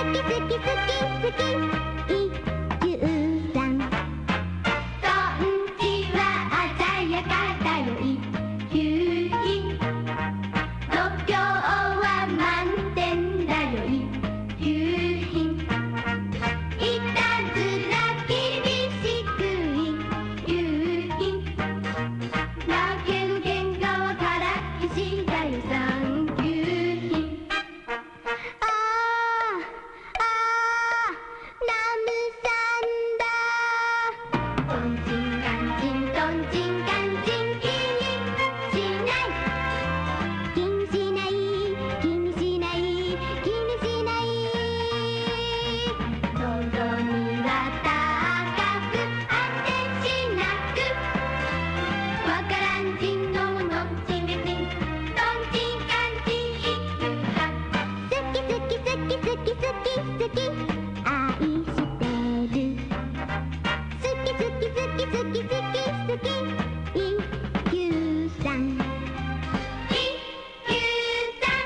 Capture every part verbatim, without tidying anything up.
好き好き好き好き一休さん。トンチは鮮やかだよ一休品。度胸は満点だよ一休品。いたずら厳しく一休品。だけど喧嘩はからっきしだよ三休品。 ああ、ああ、ラムさんだ。トンチンカンチン、トンチンカンチン、気にしない。気にしない、気にしない、気にしない。望みは高く、果てしなく。わからんちん、のものんちん、れちん。トンチンカンチン、一休さん。 好き好き好き好き好き好き愛してる。好き好き好き好き好き好き一休さん。一休さん。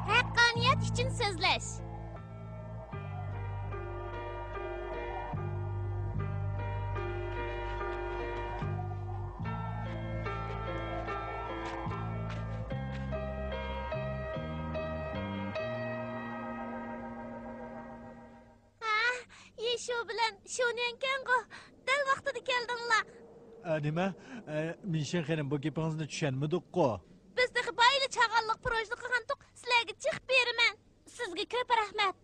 ھەققانىيەت ئۈچۈن سۆزلەش. ھە، يىشۇ بىلەن شيۇنيەنكەنغۇ، دەل ۋاقتىدا كەلدىڭلار. ئە، نېمە؟ ئە، مىشىن خېنىم، بۇ گېپىڭىزنى چۈشەنمىدۇققۇ. بىز تېخى بايىلا چاغانلىق پىروژنى قىلغانتۇق، سىلەرگە چىقىپ بېرىمەن. سىزگە كۆپ رەھمەت.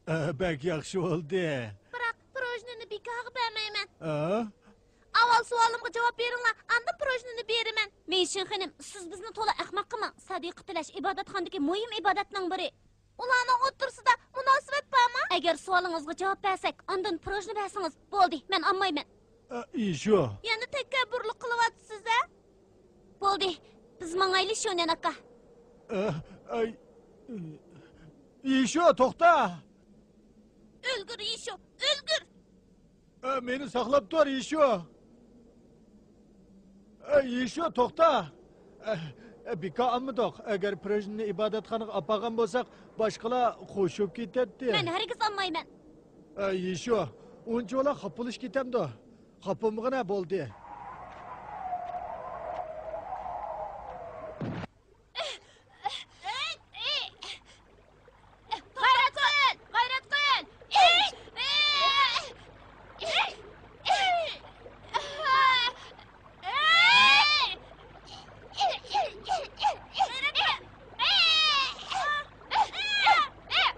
ئە، بەك ياخشى بولدى. بىراق پىروژنىنى بىكارغا بەرمەيمەن. ئە؟ ئاۋۋال سوئالىمغا جاۋاب بېرىڭلار، ئاندىن پىروژنىنى بېرىمەن. مىشىن خېنىم، سىز بىزنى تولا ئەخمەق قىلماڭ. سەدىقە تىلەش ئىبادەتخانىدىكى مۇھىم ئىبادەتنىڭ بىرى. ئۇلارنىڭ ئوتتۇرىسىدا مۇناسىۋەت بارمۇ؟ ئەگەر سوئالىڭىزغا جاۋاب بەرسەك، ئاندىن پىروژنى بەرسىڭىز بولدى، مەن ئالمايمەن. ئە، ئىشۇ. يەنە تەكەببۇرلۇق قىلىۋاتىسىز-ھە؟ بولدى، بىز ماڭايلى، شيۇنيەن ئاكا. ئە، ئەي، ئىشۇ، توختا! ئۈلگۈر، يىشۇ، ئۈلگۈر! ئە، مېنى ساقلاپ تۇر، يىشۇ! ئە، يىشۇ، توختا! ئە، ئە، بىكار ئالمىدۇق. ئەگەر پىروژنىنى ئىبادەتخانىغا ئاپارغان بولساق، باشقىلار قوشۇپ كېتەتتى. مەن ھەرگىز ئالمايمەن. ئە، يىشۇ، ئۇنچىۋالا خاپا بولۇش كېتەمدۇ؟ خاپا بولمىغىنە بولدى. غەيرەت قىل! غەيرەت قىل! غەيرەت قىل!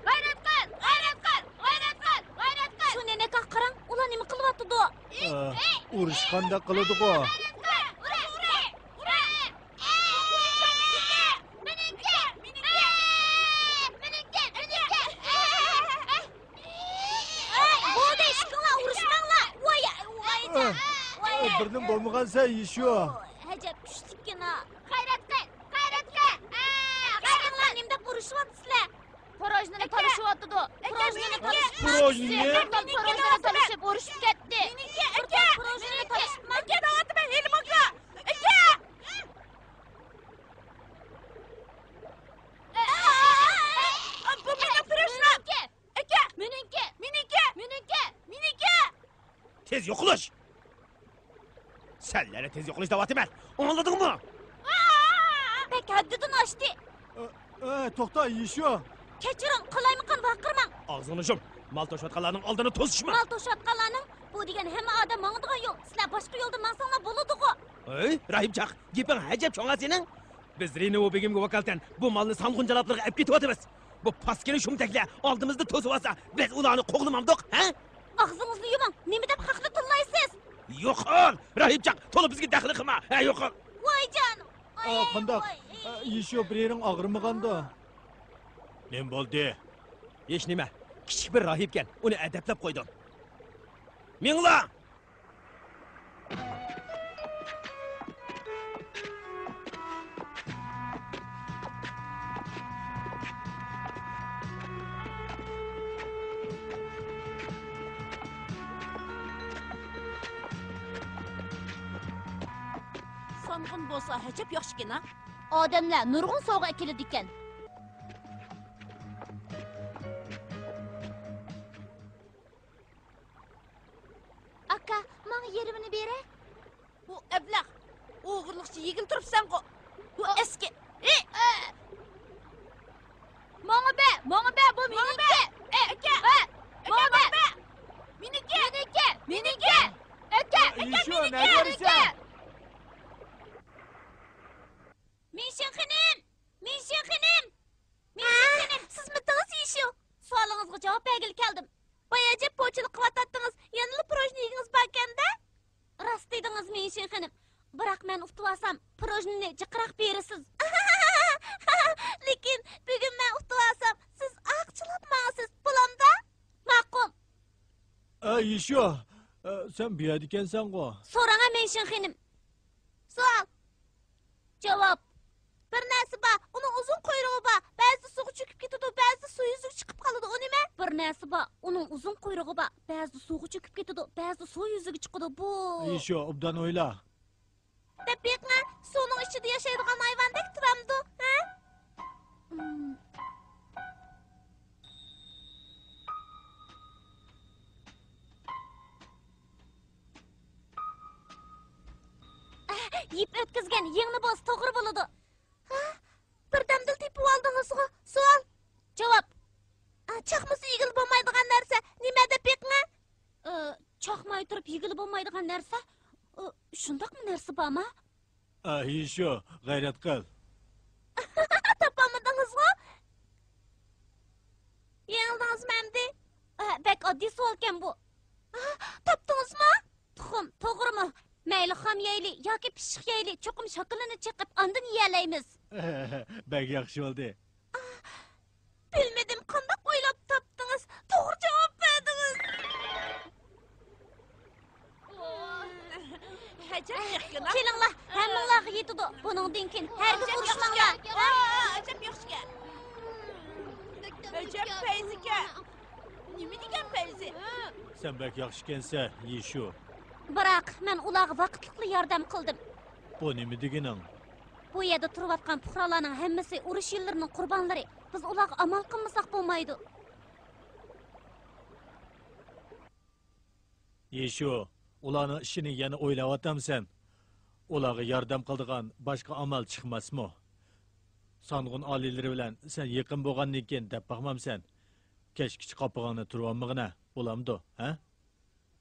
غەيرەت قىل! غەيرەت قىل! غەيرەت قىل! غەيرەت قىل! شۇ نېنەكە قاراڭ، ئۇلار نېمە قىلىۋاتىدۇ؟ ئۇرۇشقاندەك قىلىدىغۇ. غەيرەت قىل! ئۇرۇش! ئۇرۇش! ئۇرۇش! بولدى، ئىشقىڭلار، ئۇرۇشماڭلار. ۋاي، ۋايجان، ۋاي. بىردىن بولمىغانسەن، يىشۇ. ئەجەب كۈچلۈككىنا. غەيرەت قىل، غەيرەت قىل. ئىشقىڭلار، نېمە دەپ ئۇرۇشۇۋاتىسىلەر؟ پىروژنىنى تالىشىۋاتىدۇ. پىروژنىنى تالىشىپ، پىروژنىنى؟ پىروژنىنى تالىشىپ ئۇرۇشۇپ كەتتى. مېنىڭكى، ئاكا! پىروژنىنى تالىشىپمۇ؟ ئاكا، دەۋاتىمەن، ھېلىمۇ ئاكا! ئاكا! بۇ مېنىڭ پىروژنام! ئاكا! مېنىڭكى! مېنىڭكى! مېنىڭكى! مېنىڭكى! تېز يوقىلىش! سەنلەرنى تېز يوقىلىش دەۋاتىمەن! ئاڭلىدىڭمۇ؟ بەك ھەددىدىن ئاشتى! ئە، ئە، توختا، يىشۇ! كەچۈرۈڭ، قالايمىقان ۋارقىرىماڭ! ئاغزىڭنى يۇم! مال توشۇۋاتقانلارنىڭ ئالدىنى توسۇشما! مال توشۇۋاتقانلارنىڭ؟ بۇ دېگەن ھەممە ئادەم ماڭىدىغان يول. سىلەر باشقا يولدىن ماڭساڭلار بولىدىغۇ. ھەي، راھىبجاق، گېپىڭ ئەجەب چوڭ-ھە سېنىڭ. بىز رېنېۋو بېگىمگە ۋاكالىتەن بۇ مالنى سانغۇن جانابلىرىغا ئەپ كېتىۋاتىمىز. بۇ پاسكىنا شۇمتەكلەر ئالدىمىزدا توسۇۋالسا، بىز ئۇلارنى قوغلىمامدۇق، ھە؟ ئاغزىڭىزنى يۇمۇڭ، نېمە دەپ خەقنى تىللايسىز؟ يوقال، راھىبجاق، تولا بىزگە دەخلى قىلما، ھە، يوقال. ۋايجان! ئا، قانداق؟ ئا، يىشۇ، بىر يېرىڭ ئاغرىمىغاندۇ؟ نېمە بولدى؟ ھېچنېمە، كىچىك بىر راھىبكەن، ئۇنى ئەدەپلەپ قويدۇم. مېڭىلا! ئالغان بولسا ئەجەب ياخشىكەن ھە. ئادەملەر نۇرغۇن سوۋغا ئەكېلىدىكەن. ئاكا، ماڭا يېرىمىنى بېرە. بۇ ئەبلەخ، ئوغرىلىقچە يېگىلى تۇرۇپسەنغۇ. بۇ ئەسكى. ئى! ماڭا بەر، ماڭا بەر، بۇ مېنىڭكى. ئەكە، ماڭا بەر. مېنىڭكى، مېنىڭكى، مېنىڭكى. ئەكە، ئەكە، مېنىڭكى. مىنشىن خېنىم! مىنشىن خېنىم! مىنشىن خېنىم! سىزمىتىڭىز يىشۇ؟ سوئالىڭىزغا جاۋاب بەرگىلى كەلدىم. بايا ئەجەب پوچىلىق قىلىۋاتاتتىڭىز. يەنىلا پروژنى يېگىڭىز باركەن-دە؟ راست دېدىڭىز، مىنشىن خېنىم. بىراق مەن ئۇتۇۋالسام، پروژنىنى جىقراق بېرىسىز. لېكىن بۈگۈن مەن ئۇتۇۋالسام، سىز ئارقىچىلاپ ماڭىسىز. بولامدا؟ ماقۇل. ئە، يىشۇ، ئە، سەن بۇ يەردىكەنسەنغۇ؟ سوراڭا، مىنشىن خېنىم. سوئال. جاۋاب. بىر نەرسە بار، ئۇنىڭ ئۇزۇن قۇيرۇقى بار، بەزىدە سۇغا چۆكۈپ كېتىدۇ، بەزىدە سۇ يۈزىگە چىقىپ قالىدۇ، ئۇ نېمە؟ بىر نەرسە بار، ئۇنىڭ ئۇزۇن قۇيرۇقى بار، بەزىدە سۇغا چۆكۈپ كېتىدۇ، بەزىدە سۇ يۈزىگە چىقىدۇ، بۇ. يىشۇ، ئوبدان ئويلا. دەپ بېقىڭە، سۇنىڭ ئىچىدە ياشايدىغان ھايۋاندەك تۇرامدۇ، ھە؟ يىپ ئۆتكۈزگەن يىڭنە بولسا توغرا بولىدۇ. ھە؟ بىردەمدىلا تېپىۋالدىڭىزغۇ؟ سوئال. جاۋاب. ئا، چاقمىسا ئىگىلى بولمايدىغان نەرسە نېمە دەپ بېقىڭە؟ ئا، چاقماي تۇرۇپ يېگىلى بولمايدىغان نەرسە؟ ئا، شۇنداقمۇ نەرسە بارما؟ ئا، يىشۇ، غەيرەت قىل. تاپالمىدىڭىزغۇ؟ يېڭىلدىڭىزمۇ ئەمدى؟ ئا، بەك ئاددىي سوئالكەن بۇ. ئا، تاپتىڭىزمۇ؟ تۇخۇم، توغرىمۇ؟ مەيلى خام يەيلى ياكى پىششىق يەيلى، چوقۇم شاكىلىنى چېقىپ، ئاندىن يېيەلەيمىز. بەك ياخشى بولدى. بىلمىدىم، قانداق ئويلاپ تاپتىڭىز؟ توغرا جاۋاب بەردىڭىز. ئەجەب ياخشىكەن. كېلىڭلار، ھەممىڭلارغا يېتىدۇ. بۇنىڭدىن كېيىن ھەرگىز ئۇرۇشماڭلار. ئەجەب ياخشىكەن. ئەجەب پەيزىكەن. نېمە دېگەن پەيزى؟ سەن بەك ياخشىكەنسەن، يىشۇ. بىراق، مەن ئۇلارغا ۋاقىتلىقلا ياردەم قىلدىم. بۇ نېمە دېگىنىڭ؟ بۇ يەردە تۇرۇۋاتقان پۇقرالارنىڭ ھەممىسى ئۇرۇش يىللىرىنىڭ قۇربانلىرى. بىز ئۇلارغا ئامال قىلمىساق بولمايدۇ. يىشۇ، ئۇلارنىڭ ئىشىنى يەنە ئويلاۋاتامسەن؟ ئۇلارغا ياردەم قىلىدىغان باشقا ئامال چىقماسمۇ؟ سانغۇن ئالىيلىرى بىلەن سەن يېقىن بولغاندىن كېيىن دەپ باقمامسەن؟ كەچكىچە قاپىقىڭنى تۇرۇۋالمىغىنە، بولامدۇ، ھە؟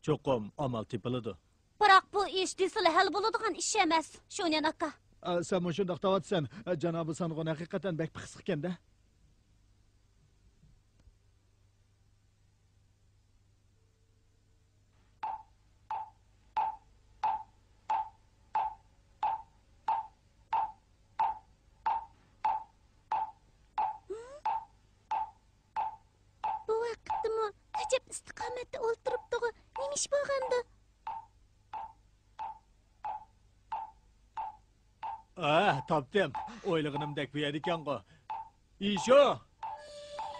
چوقۇم ئامال تېپىلىدۇ. بىراق بۇ ئىش دېسىلا ھەل بولىدىغان ئىش ئەمەس، شۇنيەن ئاكا. ئا، سەن مۇشۇنداق دەۋاتىسەن. جانابى سانغۇن ھەقىقەتەن بەك پىخسىقكەن-دە. بۇ ۋاقىتتىمۇ ئەجەب ئىستىقامەتتە ئولتۇرۇپتىغۇ، نېمە ئىش بولغاندۇ؟ ئا، تاپتىم. ئويلىغىنىمدەك بۇ يەردىكەنغۇ. يىشۇ!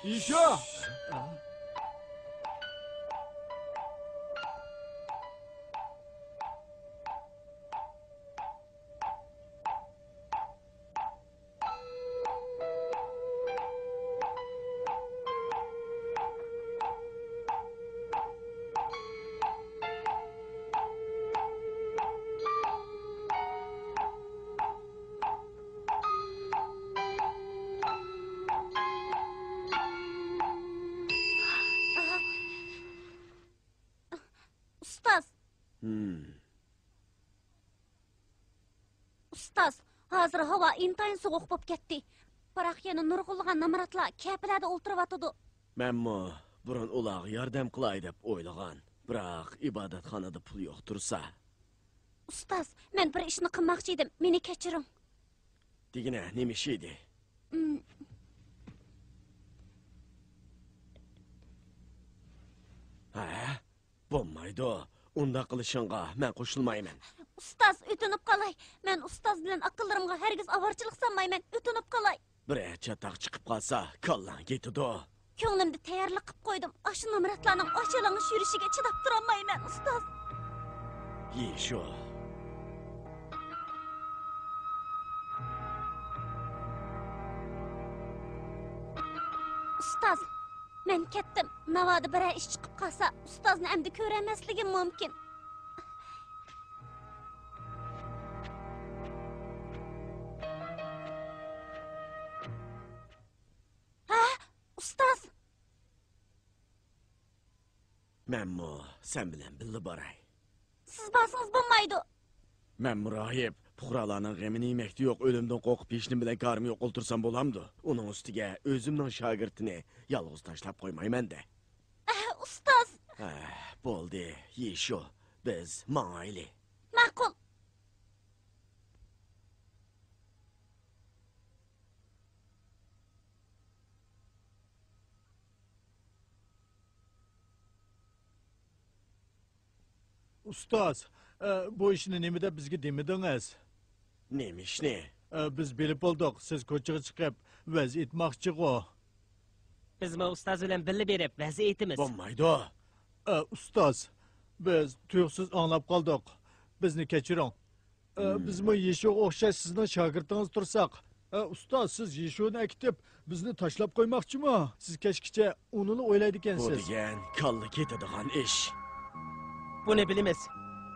يىشۇ! ئۇستاز! ھىم. ئۇستاز، ھازىر ھاۋا ئىنتايىن سوغۇق بولۇپ كەتتى. بىراق يەنە نۇرغۇنلىغان نامراتلار كەپىلەردە ئولتۇرۇۋاتىدۇ. مەنمۇ بۇرۇن ئۇلارغا ياردەم قىلاي دەپ ئويلىغان. بىراق ئىبادەتخانىدا پۇل يوق تۇرسا. ئۇستاز، مەن بىر ئىشنى قىلماقچى ئىدىم. مېنى كەچۈرۈڭ. دېگىنە، نېمە ئىش ئىدى؟ ئىم. ھە؟ بولمايدۇ. ئۇنداق قىلىشىڭغا مەن قوشۇلمايمەن. ئۇستاز، ئۆتۈنۈپ قالاي. مەن ئۇستاز بىلەن ئاكىلىرىمغا ھەرگىز ئاۋارىچىلىق سالمايمەن. ئۆتۈنۈپ قالاي. بىرەر چاتاق چىقىپ قالسا، كاللاڭ كېتىدۇ. كۆڭلۈمدە تەييارلىق قىلىپ قويدۇم. ئاشۇ نامراتلارنىڭ ئاچ-يالىڭاچ يۈرۈشىگە چىداپ تۇرالمايمەن، ئۇستاز. يىشۇ. ئۇستاز، مەن كەتتىم. ناۋادا بىرەر ئىش چىقىپ قالسا، ئۇستازنى ئەمدى كۆرەلمەسلىكىم مۇمكىن. ھە؟ ئۇستاز! مەنمۇ سەن بىلەن بىللە باراي. سىز بارسىڭىز بولمايدۇ. مەنمۇ راھىب، پۇقرالارنىڭ غېمىنى يېمەكتە يوق، ئۆلۈمدىن قورقۇپ ھېچنېمە بىلەن كارىم يوق ئولتۇرسام بولامدۇ؟ ئۇنىڭ ئۈستىگە ئۆزۈمنىڭ شاگىرتىنى يالغۇز تاشلاپ قويمايمەن-دە. ئە، ئۇستاز! ئە، بولدى، يېشۇ، بىز ماڭايلى. ماقۇل. ئۇستاز، ئە، بۇ ئىشنى نېمە دەپ بىزگە دېمىدىڭىز؟ نېمە ئىشنى؟ ئە، بىز بىلىپ بولدۇق، سىز كوچىغا چىقىپ ۋەز ئېيتماقچىغۇ. بىزمۇ ئۇستاز بىلەن بىللە بېرىپ ۋەز ئېيتىمىز. بولمايدۇ. ئە، ئۇستاز، بىز تۇيۇقسىز ئاڭلاپ قالدۇق. بىزنى كەچۈرۈڭ. ئە، بىزمۇ يېشۇغا ئوخشاش سىزنىڭ شاگىرتىڭىز تۇرساق. ئە، ئۇستاز، سىز يېشۇنى ئەكېتىپ، بىزنى تاشلاپ قويماقچىمۇ؟ سىز كەچكىچە ئۇنىلا ئويلايدىكەنسىز. بۇ دېگەن كاللا كېتىدىغان ئىش. بۇنى بىلىمىز.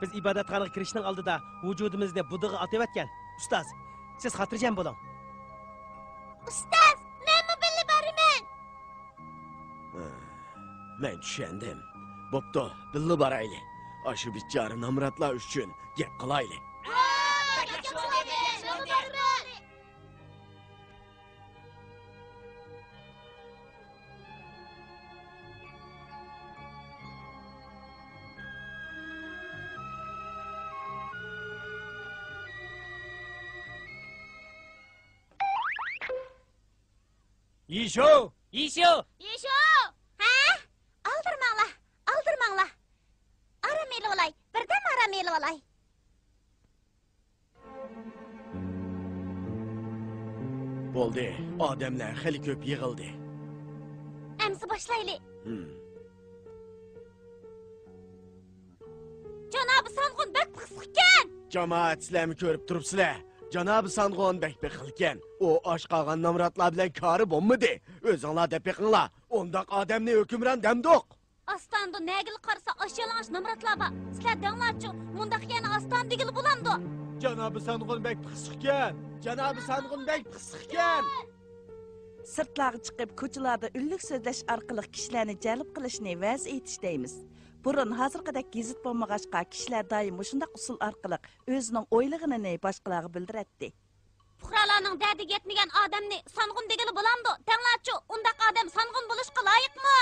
بىز ئىبادەتخانىغا كىرىشنىڭ ئالدىدا ۋۇجۇدىمىزنى بۇددىغا ئاتىۋەتكەن. ئۇستاز، سىز خاتىرجەم بولۇڭ. ئۇستاز، مەنمۇ بىللە بارىمەن. ھە، مەن چۈشەندىم. بوپتۇ، بىللە بارايلى. ئاشۇ بىچارە نامراتلار ئۈچۈن گەپ قىلايلى. يىشۇ! يىشۇ! يىشۇ! ھە؟ ئالدىرىماڭلار، ئالدىرىماڭلار. ئارام ئېلىۋالاي، بىردەم ئارام ئېلىۋالاي. بولدى، ئادەملەر خېلى كۆپ يىغىلدى. ئەمسە باشلايلى. ھىم. جانابى سانغۇن بەك پىخسىقكەن! جامائەت، سىلەرمۇ كۆرۈپ تۇرۇپسىلەر. جانابى سانغۇن بەك بېخىلكەن. ئۇ ئاچ قالغان نامراتلار بىلەن كارى بولمىدى. ئۆزۈڭلار دەپ بېقىڭلار. ئۇنداق ئادەمنى ھۆكۈمران دەمدۇق. ئاستانىدا نەگىلا قارىسا ئاچ-يالىڭاچ نامراتلار بار. سىلەر دەڭلارچۇ، مۇنداق يەرنى ئاستانە دېگىلى بولامدۇ؟ جانابى سانغۇن بەك پىخسىقكەن. جانابى سانغۇن بەك پىخسىقكەن. سىرتلارغا چىقىپ، كوچىلاردا ئۈنلۈك سۆزلەش ئارقىلىق كىشىلەرنى جەلپ قىلىشنى ۋەز ئېيتىش دەيمىز. بۇرۇن ھازىرقىدەك گېزىت بولمىغاچقا، كىشىلەر دائىم مۇشۇنداق ئۇسۇل ئارقىلىق ئۆزىنىڭ ئويلىغىنىنى باشقىلارغا بىلدۈرەتتى. پۇقرالارنىڭ دەردىگە يەتمىگەن ئادەمنى سانغۇن دېگىلى بولامدۇ؟ دەڭلارچۇ، ئۇنداق ئادەم سانغۇن بولۇشقا لايىقمۇ؟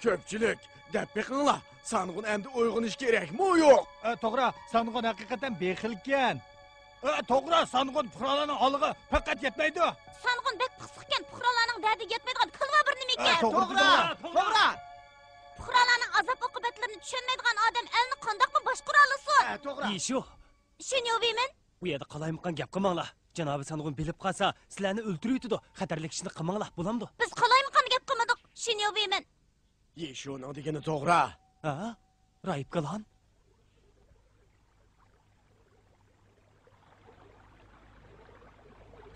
كۆپچىلىك، دەپ بېقىڭلار، سانغۇن ئەمدى ئويغىنىشى كېرەكمۇ يوق؟ ئە، توغرا، سانغۇن ھەقىقەتەن بېخىلكەن. ئە، توغرا، سانغۇن پۇقرالارنىڭ ھالىغا پەقەت يەتمەيدۇ. سانغۇن بەك پىخسىقكەن، پۇقرالارنىڭ دەردىگە يەتمەيدىغان كالۋا بىر نېمىكەن. ئە، توغرا، توغرا، توغرا. پۇقرالارنىڭ ئازاب ئوقۇبەتلىرىنى چۈشەنمەيدىغان ئادەم ئەلنى قانداقمۇ باشقۇرالىسۇن؟ ئە، توغرا. يىشۇ. شىنيۇ ۋېيمىن. ئۇ يەردە قالايمىقان گەپ قىلماڭلار. جانابى سانغۇن بىلىپ قالسا، سىلەرنى ئۆلتۈرۈۋېتىدۇ. خەتەرلىك ئىشنى قىلماڭلار، بولامدۇ؟ بىز قالايمىقان گەپ قىلمىدۇق، شىنيۇ ۋېيمىن. يىشۇنىڭ دېگىنى توغرا. ھە؟ راھىب كالان؟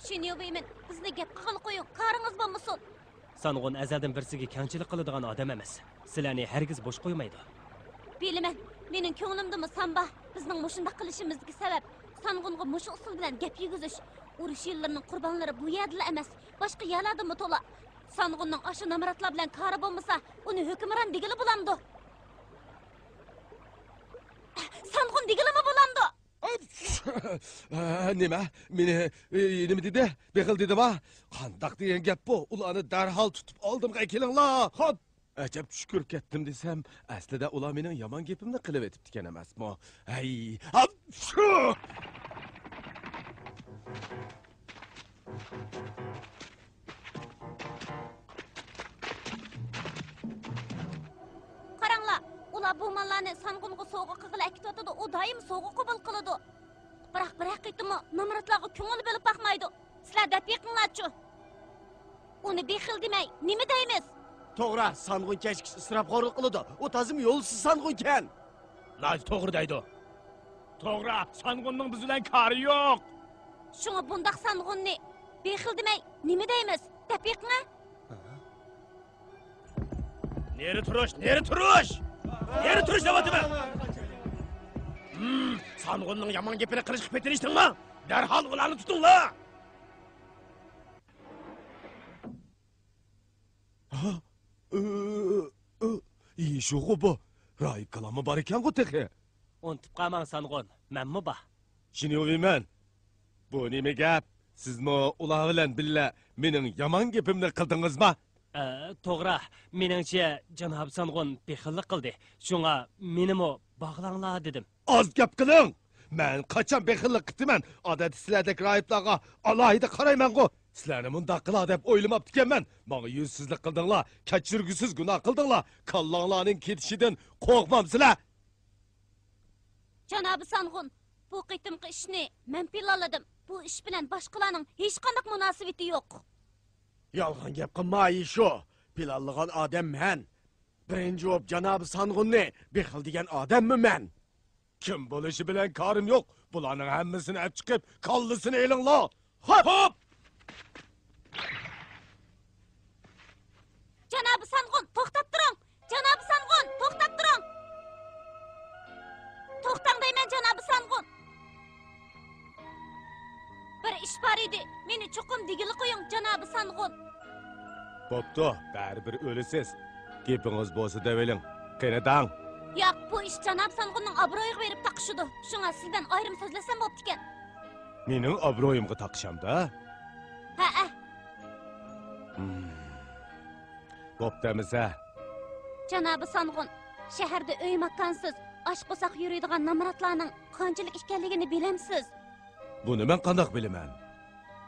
شىنيۇ ۋېيمىن، بىزنى گەپ قىلغىلى قويۇڭ، كارىڭىز بولمىسۇن. سانغۇن ئەزەلدىن بىرسىگە كەڭچىلىك قىلىدىغان ئادەم ئەمەس. سىلەرنى ھەرگىز بوش قويمايدۇ. بىلىمەن، مېنىڭ كۆڭلۈمدىمۇ سان بار. بىزنىڭ مۇشۇنداق قىلىشىمىزدىكى سەۋەب، سانغۇنغا مۇشۇ ئۇسۇل بىلەن گەپ يېگۈزۈش. ئۇرۇش يىللىرىنىڭ قۇربانلىرى بۇ يەردىلا ئەمەس، باشقا يەرلەردىمۇ تولا. سانغۇننىڭ ئاشۇ نامراتلار بىلەن كارى بولمىسا، ئۇنى ھۆكۈمران دېگىلى بولامدۇ؟ سانغۇن دېگىلىمۇ بولامدۇ؟ نېمە؟ مېنى، ئى، نېمە دېدى؟ بېخىل دېدىما؟ قانداق دېگەن گەپ بۇ؟ ئۇلارنى دەرھال تۇتۇپ ئالدىمغا ئەكېلىڭلار! خوپ! ئەجەب چۈش كۆرۈپ كەتتىم دېسەم، ئەسلىدە ئۇلار مېنىڭ يامان گېپىمنى قىلىۋېتىپتىكەن ئەمەسمۇ؟ ھەي! ھاپشۇ! قاراڭلار، ئۇلار بۇ ماللارنى سانغۇنغا سوۋغا قىلغىلى ئەكېتىۋاتىدۇ، ئۇ دائىم سوۋغا قوبۇل قىلىدۇ. بىراق بىرەر قېتىممۇ نامراتلارغا كۆڭۈل بۆلۈپ باقمايدۇ. سىلەر دەپ بېقىڭلارچۇ. ئۇنى بېخىل دېمەي، نېمە دەيمىز؟ توغرا، سانغۇن كەچكىچە ئىسراپخورلۇق قىلىدۇ. ئۇ تازىمۇ يولسىز سانغۇنكەن. ناھايىتى توغرا دەيدۇ. توغرا، سانغۇننىڭ بىز بىلەن كارى يوق. شۇڭا بۇنداق سانغۇننى بېخىل دېمەي، نېمە دەيمىز؟ دەپ بېقىڭە. نېرى تۇرۇش، نېرى تۇرۇش! نېرى تۇرۇش دەۋاتىمەن! ھىم، سانغۇننىڭ يامان گېپىنى قىلىشقا پېتىنىشتىڭمۇ؟ دەرھال ئۇلارنى تۇتۇڭلار! ھا؟ ئۆ، ئۆ، ئۆ، يىشۇغۇ بۇ. رايكىلاممۇ بار ئىكەنغۇ تېخى. ئۇنتۇپ قالماڭ سانغۇن، مەنمۇ بار. شىنيۇۋىمەن، بۇ نېمە گەپ؟ سىزمۇ ئۇلار بىلەن بىللە مېنىڭ يامان گېپىمنى قىلدىڭىزما؟ ئە، توغرا، مېنىڭچە جانابى سانغۇن بېخىللىق قىلدى، شۇڭا مېنىمۇ باغلاڭلار دېدىم. ئاز گەپ قىلىڭ! مەن قاچان بېخىللىق قىپتىمەن؟ ئادەتتە سىلەردەك راھىبلارغا ئالاھىدە قارايمەنغۇ. سىلەرنى مۇنداق قىلا دەپ ئويلىماپتىكەنمەن. ماڭا يۈزسىزلىك قىلدىڭلار، كەچۈرگۈسىز گۇناھ قىلدىڭلار. كاللاڭلارنىڭ كېتىشىدىن قورقمامسىلەر؟ جانابى سانغۇن، بۇ قېتىمقى ئىشنى مەن پىلانلىدىم. بۇ ئىش بىلەن باشقىلارنىڭ ھېچقانداق مۇناسىۋىتى يوق. يالغان گەپ قىلما، يىشۇ. پىلانلىغان ئادەم مەن. بىرىنچى بولۇپ جانابى سانغۇننى بېخىل دېگەن ئادەممۇ مەن. كىم بولۇشى بىلەن كارىم يوق. بۇلارنىڭ ھەممىسىنى ئەپ چىقىپ، كاللىسىنى ئېلىڭلار. خوپ! خوپ! جانابى سانغۇن، توختاپ تۇرۇڭ! جانابى سانغۇن، توختاپ تۇرۇڭ! توختاڭ دەيمەن، جانابى سانغۇن! بىر ئىش بار ئىدى، مېنى چوقۇم دېگىلى قويۇڭ، جانابى سانغۇن! بوپتۇ، بەرىبىر ئۆلىسىز. گېپىڭىز بولسا دەۋېلىڭ. قېنى دەڭ. ياق، بۇ ئىش جانابى سانغۇننىڭ ئابرۇيىغا بېرىپ تاقىشىدۇ. شۇڭا سىز بىلەن ئايرىم سۆزلەشسەم بوپتىكەن. مېنىڭ ئابرۇيۇمغا تاقىشامدا؟ ھەئە. ھىم. بوپتۇ ئەمىسە. جانابى سانغۇن، شەھەردە ئۆي ماكانسىز، ئاچ قورساق يۈرىدىغان نامراتلارنىڭ قانچىلىك ئىكەنلىكىنى بىلەمسىز؟ بۇنى مەن قانداق بىلىمەن؟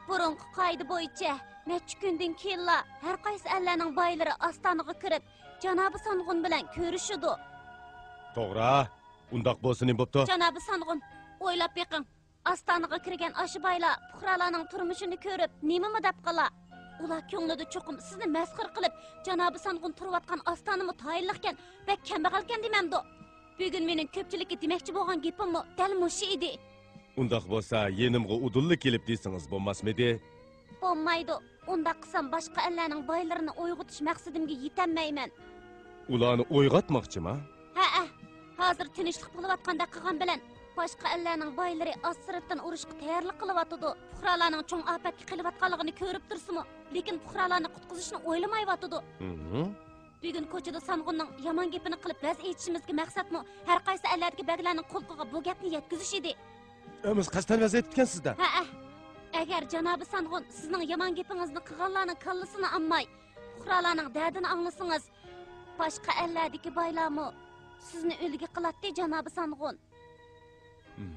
بۇرۇنقى قائىدە بويىچە، نەچچە كۈندىن كېيىنلا ھەر قايسى ئەللەرنىڭ بايلىرى ئاستانىغا كىرىپ، جانابى سانغۇن بىلەن كۆرۈشىدۇ. توغرا. ئۇنداق بولسا نېمە بوپتۇ؟ جانابى سانغۇن، ئويلاپ بېقىڭ. ئاستانىغا كىرگەن ئاشۇ بايلار پۇقرالارنىڭ تۇرمۇشىنى كۆرۈپ، نېمىمۇ دەپ قالا؟ ئۇلار كۆڭلىدە چوقۇم سىزنى مەسخىرە قىلىپ، جانابى سانغۇن تۇرۇۋاتقان ئاستانىمۇ تايىنلىقكەن، بەك كەمبەغەلكەن دېمەمدۇ؟ بۈگۈن مېنىڭ كۆپچىلىككە دېمەكچى بولغان گېپىممۇ دەل مۇشۇ ئىدى. ئۇنداق بولسا، يېنىمغا ئۇدۇللا كېلىپ دېسىڭىز بولماسمىدى؟ بولمايدۇ. ئۇنداق قىلسام، باشقا ئەللەرنىڭ بايلىرىنى ئويغىتىش مەقسىتىمگە يېتەلمەيمەن. ئۇلارنى ئويغاتماقچىما؟ ھەئە. ھازىر تىنچلىق بولۇۋاتقاندەك قىلغان بىلەن، باشقا ئەللەرنىڭ بايلىرى ئاز سىرتتىن ئۇرۇشقا تەييارلىق قىلىۋاتىدۇ. پۇقرالارنىڭ چوڭ ئاپەتكە قېلىۋاتقانلىقىنى كۆرۈپ تۇرسىمۇ، لېكىن پۇقرالارنى قۇتقۇزۇشنى ئويلىمايۋاتىدۇ. ھىم. بۈگۈن كوچىدا سانغۇننىڭ يامان گېپىنى قىلىپ ۋەز ئېيتىشىمىزدىكى مەقسەتمۇ، ھەر قايسى ئەللەردىكى بەگلەرنىڭ قۇلىقىغا بۇ گەپنى يەتكۈزۈش ئىدى. ئەمىسە قەستەن ۋەز ئېيتىپتىكەنسىز-دە. ھەئە. ئەگەر جانابى سانغۇن سىزنىڭ يامان گېپىڭىزنى قىلغانلارنىڭ كاللىسىنى ئالماي، پۇقرالارنىڭ دەردىنى ئاڭلىسىڭىز، باشقا ئەللەردىكى بايلارمۇ سىزنى ئۈلگە قىلاتتى، جانابى سانغۇن. ھىم.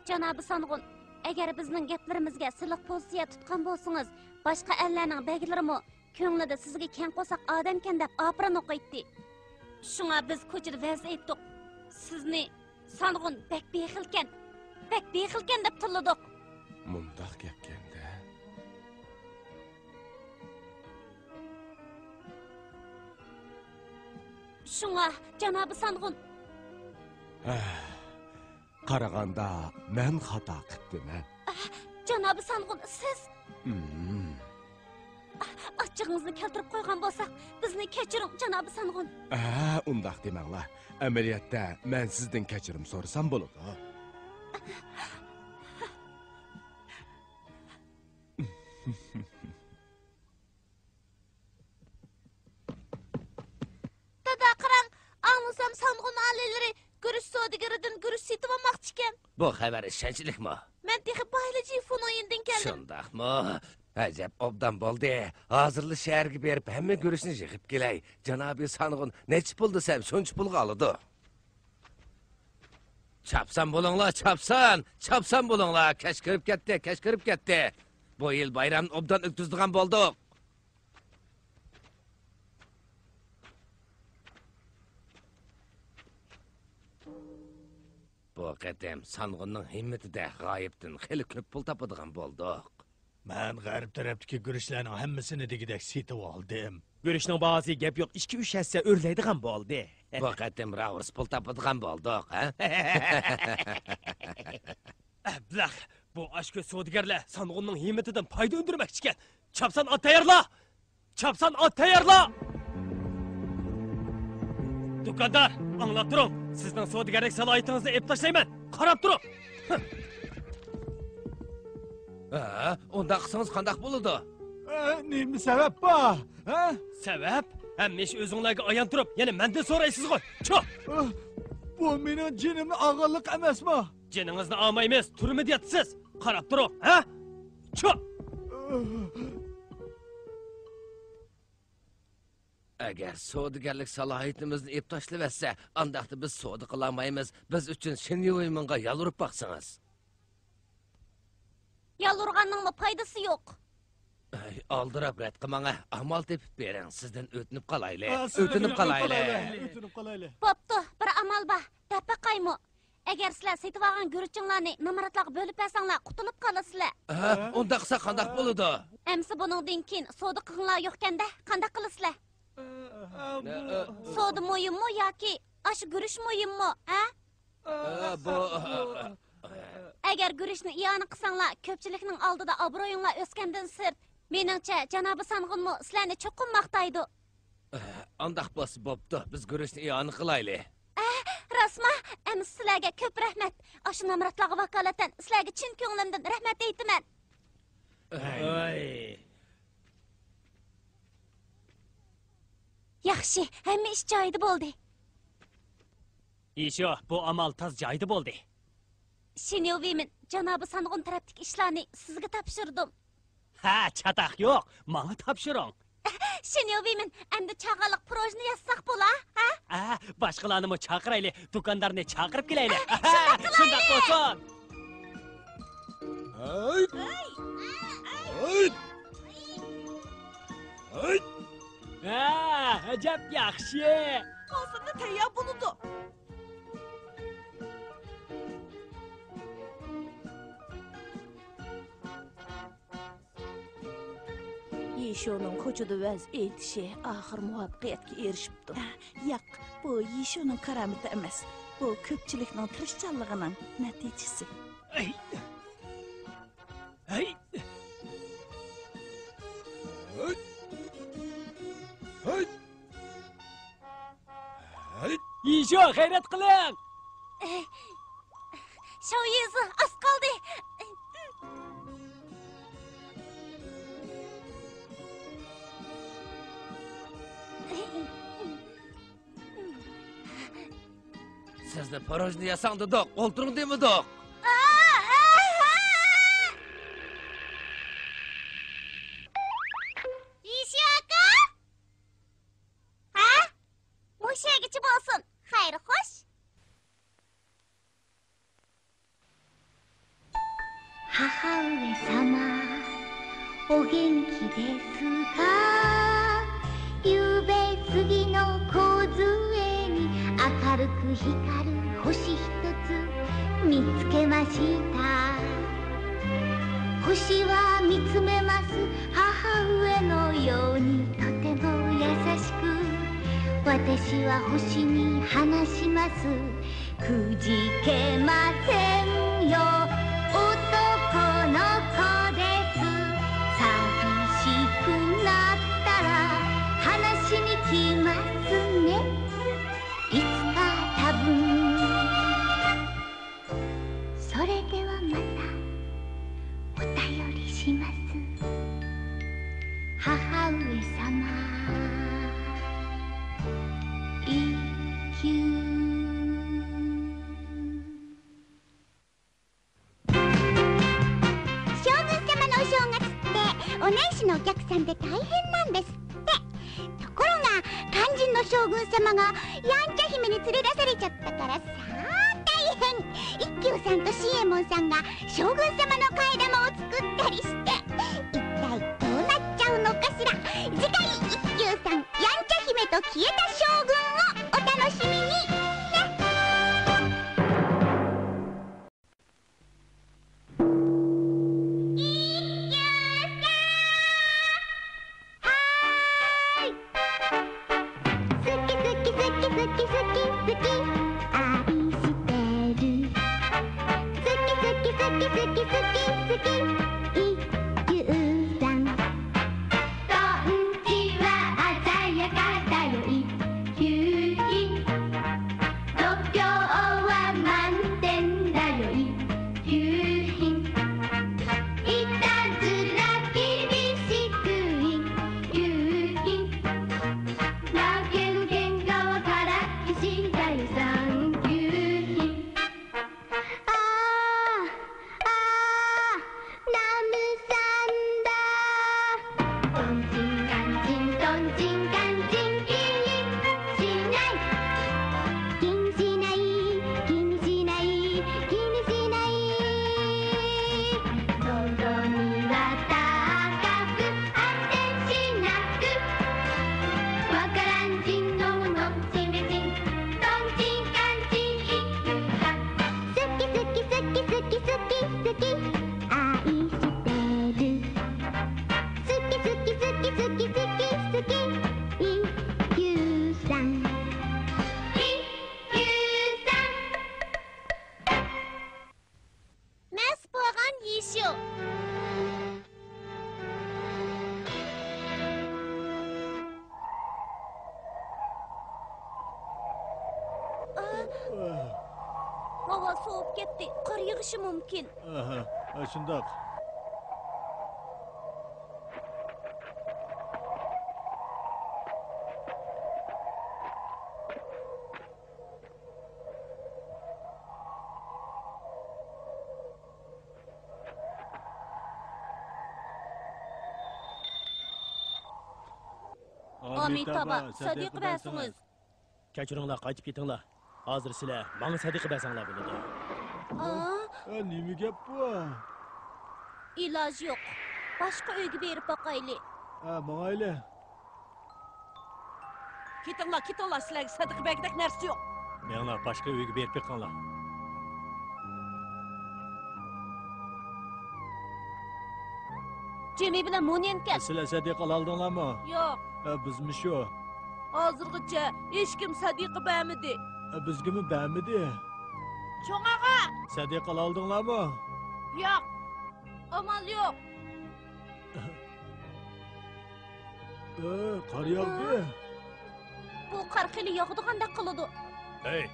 جانابى سانغۇن، ئەگەر بىزنىڭ گەپلىرىمىزگە سىلىق پوزىتسىيە تۇتقان بولسىڭىز، باشقا ئەللەرنىڭ بەگلىرىمۇ كۆڭلىدە سىزگە كەڭ قورساق ئادەمكەن دەپ ئاپىرىن ئوقۇيتتى. شۇڭا بىز كوچىدا ۋەز ئېيتتۇق. سىزنى سانغۇن بەك بېخىلكەن، بەك بېخىلكەن دەپ تىللىدۇق. مۇنداق گەپكەندە. شۇڭا، جانابى سانغۇن. ھە، قارىغاندا مەن خاتا قىپتىمەن. ئاھ، جانابى سانغۇن، سىز؟ ھىم. ئاچچىقىڭىزنى كەلتۈرۈپ قويغان بولساق، بىزنى كەچۈرۈڭ، جانابى سانغۇن. ھە، ئۇنداق دېمەڭلار. ئەمەلىيەتتە، مەن سىزدىن كەچۈرۈم سورىسام بولىدۇ. دادا، قاراڭ، ئاڭلىسام سانغۇن ئالىيلىرى گۈرۈچ سودىگىرىدىن گۈرۈچ سېتىۋالماقچىكەن. بۇ خەۋەر ئىشەنچلىكمۇ؟ مەن تېخى بايلىجى فۇنۇيىندىن كەلدىم. شۇنداقمۇ؟ ئەجەب ئوبدان بولدى. ھازىرلا شەھەرگە بېرىپ ھەممە گۈرۈچنى يىغىپ كېلەي. جانابى سانغۇن نەچچە پۇل دېسەم شۇنچە پۇلغا ئالىدۇ. چاپسان بولۇڭلار، چاپسان! چاپسان بولۇڭلار! كەچ كىرىپ كەتتى، كەچ كىرىپ كەتتى. بۇ يىل بايرامنى ئوبدان ئۆتكۈزىدىغان بولدۇق. بۇ قېتىم سانغۇننىڭ ھىممىتىدە غايىبتىن خېلى كۆپ پۇل تاپىدىغان بولدۇق. مەن غەرب تەرەپتىكى گۈرۈچلەرنىڭ ھەممىسىنى دېگۈدەك سېتىۋالدىم. گۈرۈچنىڭ باھاسى گەپ يوق ئىككى-ئۈچ ھەسسە ئۆرلەيدىغان بولدى. بۇ قېتىم راۋۇرۇس پۇل تاپىدىغان بولدۇق، ھە؟ ئەبلەخ، بۇ ئاچكۆز سودىگەرلەر سانغۇننىڭ ھىممىتىدىن پايدا ئۈندۈرمەكچىكەن. چاپسان ئات تەييارلا! چاپسان ئات تەييارلا! دۇكاندار، ئاڭلاپ تۇرۇڭ! سىزنىڭ سودىگەرلىك سالاھىيىتىڭىزنى ئېلىپ تاشلايمەن! قاراپ تۇرۇڭ! ھە، ئۇنداق قىلسىڭىز قانداق بولىدۇ؟ ئە، نېمە سەۋەب بار؟ ھە؟ سەۋەب؟ ھەممە ئىش ئۆزۈڭلارگە ئايان تۇرۇپ، يەنە مەندىن سورايسىزغۇ؟ چۇ! ئە، بۇ مېنىڭ جېنىمنى ئالغانلىق ئەمەسمۇ؟ جېنىڭىزنى ئالمايمىز، تۈرمىدە ياتىسىز! قاراپ تۇرۇڭ، ھە؟ چۇ! ئە. ئەگەر سودىگەرلىك سالاھىيىتىمىزنى ئېلىپ تاشلىۋەتسە، ئانداقتا بىز سودا قىلالمايمىز. بىز ئۈچۈن شىن يۇۋېيمىنغا يالۋۇرۇپ باقسىڭىز. يالۋۇرغاننىڭمۇ پايدىسى يوق. ئەي، ئالدىراپ رەت قىلماڭ، ئە، ئامال تېپىپ بېرىڭ، سىزدىن ئۆتۈنۈپ قالايلى. ئە، سىزدىن ئۆتۈنۈپ قالايلى. ئۆتۈنۈپ قالايلى. بوپتۇ، بىر ئامال بار. دەپ باقايمۇ؟ ئەگەر سىلەر سېتىۋالغان گۈرۈچۈڭلارنى نامراتلارغا بۆلۈپ بەرسەڭلار، قۇتۇلۇپ قالىسىلەر. ھە؟ ئۇنداق قىلساق قانداق بولىدۇ؟ ئەمسە بۇنىڭدىن كېيىن سودا قىلغۇڭلار يوقكەندە، قانداق قىلىسىلەر؟ ئە، ئە، بۇ سودا مۇھىممۇ ياكى ئاشۇ گۈرۈچ مۇھىممۇ، ھە؟ ئە، بۇ، ئە، ئە، ئە. ئەگەر گۈرۈچنى ئىئانە قىلساڭلار، كۆپچىلىكنىڭ ئالدىدا ئابرۇيۇڭلار ئۆسكەندىن سىرت، مېنىڭچە، جانابى سانغۇنمۇ سىلەرنى چوقۇم ماختايدۇ. ئانداق بولسا بوپتۇ، بىز گۈرۈچنى ئىئانە قىلايلى. ئە، راستما؟ ئەمىسە سىلەرگە كۆپ رەھمەت. ئاشۇ نامراتلارغا ۋاكالىتەن سىلەرگە چىن كۆڭلۈمدىن رەھمەت ئېيتىمەن. ۋاي. ياخشى، ھەممە ئىش جايىدا بولدى. يىشو، بۇ ئامال تاز جايىدا بولدى. شىنيۇ ۋېيمىن، جانابى سانغۇن تەرەپتىكى ئىشلارنى سىزگە تاپشۇردۇم. ھە، چاتاق يوق، ماڭا تاپشۇرۇڭ. شىنيۇ ۋېيمىن، ئەمدى چاغانلىق پىروژنى ياسىساق بولا، ھە؟ ھە، باشقىلارنىمۇ چاقىرايلى، دۇكاندارنى چاقىرىپ كېلەيلى. ھە، شۇنداق بولسۇن. ھەي! ھەي! ھەي! ھە، ئەجەب ياخشى. ھازىرلا تەييار بولىدۇ. يىشۇنىڭ كوچىدا ۋەز ئېيتىشى ئاخىر مۇۋەپپەقىيەتكە ئېرىشىپتۇ. ياق، بۇ يىشۇنىڭ كارامىتى ئەمەس. بۇ كۆپچىلىكنىڭ تىرىشچانلىقىنىڭ نەتىجىسى. ھەي! ھەي! ھەي! يىشۇ، غەيرەت قىلىڭ! شاۋيىزى ئاز قالدى. سىزنى پىروژنى ياساڭ دېدۇق، ئولتۇرۇڭ دېمىدۇق. يىشۇ ئاكا! ھە؟ مۇشۇ يەرگىچە بولسۇن. خەير، خوش. 母上様、お元気ですか？ 夕べ過ぎの梢に明るく光る星一つ見つけました。 星は見つめます、母上のようにとても優しく。私は星に話します。 くじけませんよ、男の子です。 寂しくなったら話しに来ますね、いつか多分。 それではまたお便りします、母上様。 将軍様のお正月って、お年始のお客さんで大変なんですって。ところが、肝心の将軍様がやんちゃ姫に連れ出されちゃったからさ、大変。一休さんと新右衛門さんが将軍様の替え玉を作ったりして、一体どうなっちゃうのかしら。次回、一休さん、やんちゃ 「やんちゃ姫と消えた将軍」をお楽しみにね。سوۋۇپ كەتتى. قار يېغىشى مۇمكىن. ئاھا، ھە، شۇنداق. ئامىتابا، سەدىقە بەرسىڭىز. كەچۈرۈڭلار، قايتىپ كېتىڭلار. ھازىر سىلەر ماڭا سەدىقە بەرسەڭلار بولىدۇ. ئا؟ ئە، نېمە گەپ بۇ؟ ئىلاجى يوق. باشقا ئۆيگە بېرىپ باقايلى. ئە، ماڭايلى. كېتىڭلار، كېتىڭلار، سىلەرگە سەدىقە بەرگۈدەك نەرسە يوق. مېڭىڭلار، باشقا ئۆيگە بېرىپ بېقىڭلار. جىمى بىلەن مۇنى ئەمكەن. سىلەر سەدىقە ئالالدىڭلارمۇ؟ يوق. ئە، بىزمۇ شۇ. ھازىرغىچە ھېچكىم سەدىقە بەرمىدى. ئە، بىزگىمۇ بەرمىدى. چوڭ ئاغا! سەدىقە ئالالدىڭلارمۇ؟ ياق. ئامال يوق. ئە، قار ياغدى. بۇ قار خېلى ياغىدىغاندەك قىلىدۇ. ھەي،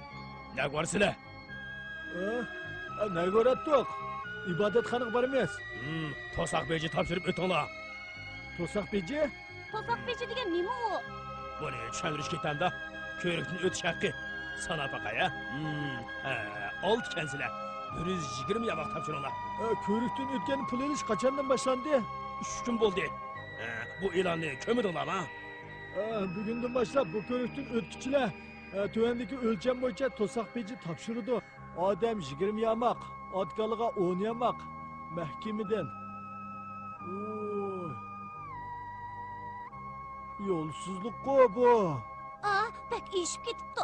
نەگە بارىسىلەر؟ ئە، ئە، نەگە باراتتۇق؟ ئىبادەتخانىغا بارىمىز. ھىم، توساق بېجى تاپشۇرۇپ ئۆتۈڭلار. توساق بېجى؟ توساق بېجى دېگەن نېمە ئۇ؟ بۇنى چۈشەندۈرۈش كېتەمدۇ؟ كۆرۈكتىن ئۆتۈش ھەققى. ساناپ باقاي، ھە؟ ھىم، ھە، ئالتە ئىكەنسىلەر. بىر يۈز يىگىرمە ياماق تاپشۇرۇڭلار. ئە، كۆرۈكتىن ئۆتكەن پۇل ئېلىش قاچاندىن باشلاندى؟ ئۈچ كۈن بولدى. ئە، بۇ ئېلاننى كۆرمىدىڭلارمۇ؟ ئە، بۈگۈندىن باشلاپ بۇ كۆرۈكتىن ئۆتكۈچىلەر، ئە، تۆۋەندىكى ئۆلچەم بويىچە توساق بېجى تاپشۇرىدۇ. ئادەم يىگىرمە ياماق، ئاتكالىغا ئون ياماق. مەھكىمىدىن. ئۇي. يولسىزلىققۇ بۇ. ئا، بەك ئېشىپ كېتىپتۇ.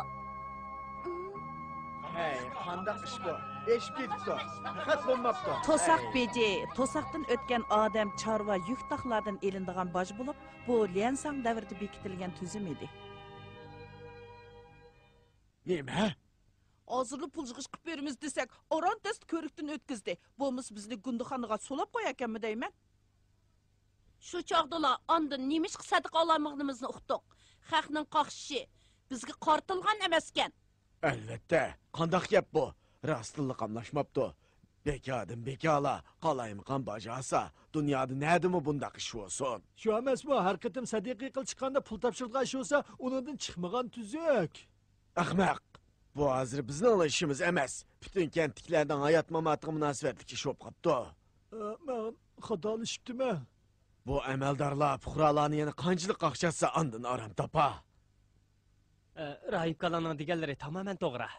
ھەي، قانداق ئىش بۇ؟ ئېشىپ كېتىپتۇ. پەقەت بولماپتۇ. توساق ھەي. بېجى، توساقتىن ئۆتكەن ئادەم، چارۋا، يۈك تاقلارىن ئېلىنىدىغان باج بولۇپ، بۇ ليەنساڭ دەۋرىدە بېكىتىلگەن تۈزۈم ئىدى. نېمە؟ ھازىرلا پۇل يىغىش قىلىپ بېرىمىز دېسەك، ئاران تەستە كۆرۈكتىن ئۆتكۈزدى. بولمىسا بىزنى گۇندىخانىغا سولاپ قوياركەنمۇ دەيمەن. شۇ چاغدىلا ئاندىن نېمىشقا سەدىقە ئالالمىغىنىمىزنى ئۇقتۇق. خەقنىڭ قاقشىشى بىزگە قارىتىلغان ئەمەسكەن. ئەلۋەتتە، قانداق گەپ بۇ؟ راستتىنلا قاملاشماپتۇ. بىكاردىن بىكارلا قالايمىقان باج ئالسا، دۇنيادا نەدىمۇ بۇنداق ئىش بولسۇن؟ شۇ ئەمەسمۇ، ھەر قېتىم سەدىقە قىلىپ چىققاندا پۇل تاپشۇرىدىغان ئىش بولسا، ئۇنىڭدىن چىقمىغان تۈزۈك. ئەخمەق! بۇ ھازىر بىزنىڭلا ئىشىمىز ئەمەس، پۈتۈن كەنتتىكىلەرنىڭ ھايات-ماماتىغا مۇناسىۋەتلىك ئىش بولۇپ قاپتۇ. ئە، مەن خاتالىشىپتىمەن. بۇ ئەمەلدارلار پۇقرالارنى يەنە قانچىلىك قاقشاتسا، ئاندىن ئارام تاپا. ئە، راھىب كالانىڭ دېگەنلىرى تامامەن توغرا.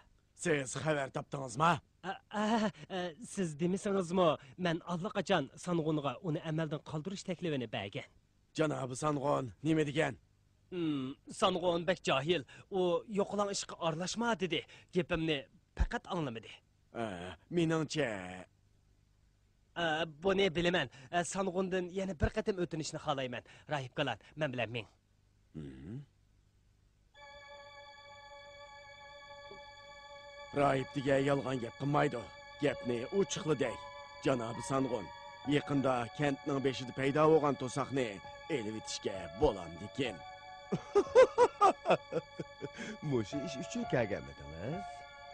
سىز خەۋەر تاپتىڭىزما؟ ئە، ئە، ئە، سىز دېمىسىڭىزمۇ، مەن ئاللىقاچان سانغۇنغا ئۇنى ئەمەلدىن قالدۇرۇش تەكلىپىنى بەرگەن. جانابى سانغۇن نېمە دېگەن؟ ھىم، سانغۇن بەك جاھىل. ئۇ يوقىلاڭ ئىشقا ئارىلاشما دېدى. گېپىمنى پەقەت ئاڭلىمىدى. ئە، مېنىڭچە. ئە، بۇنى بىلىمەن. ئە، سانغۇندىن يەنە بىر قېتىم ئۆتۈنۈشنى خالايمەن. راھىب كالان، مەن بىلەن مېڭ. ھىم. راھىب دېگەن يالغان گەپ قىلمايدۇ. گەپنى ئوچۇقلا دەي. جانابى سانغۇن، يېقىندا كەنتنىڭ بېشىدا پەيدا بولغان توساقنى ئېلىۋېتىشكە بولامدىكىن؟ مۇشۇ ئىش ئۈچۈن كەلگەنمىدىڭىز؟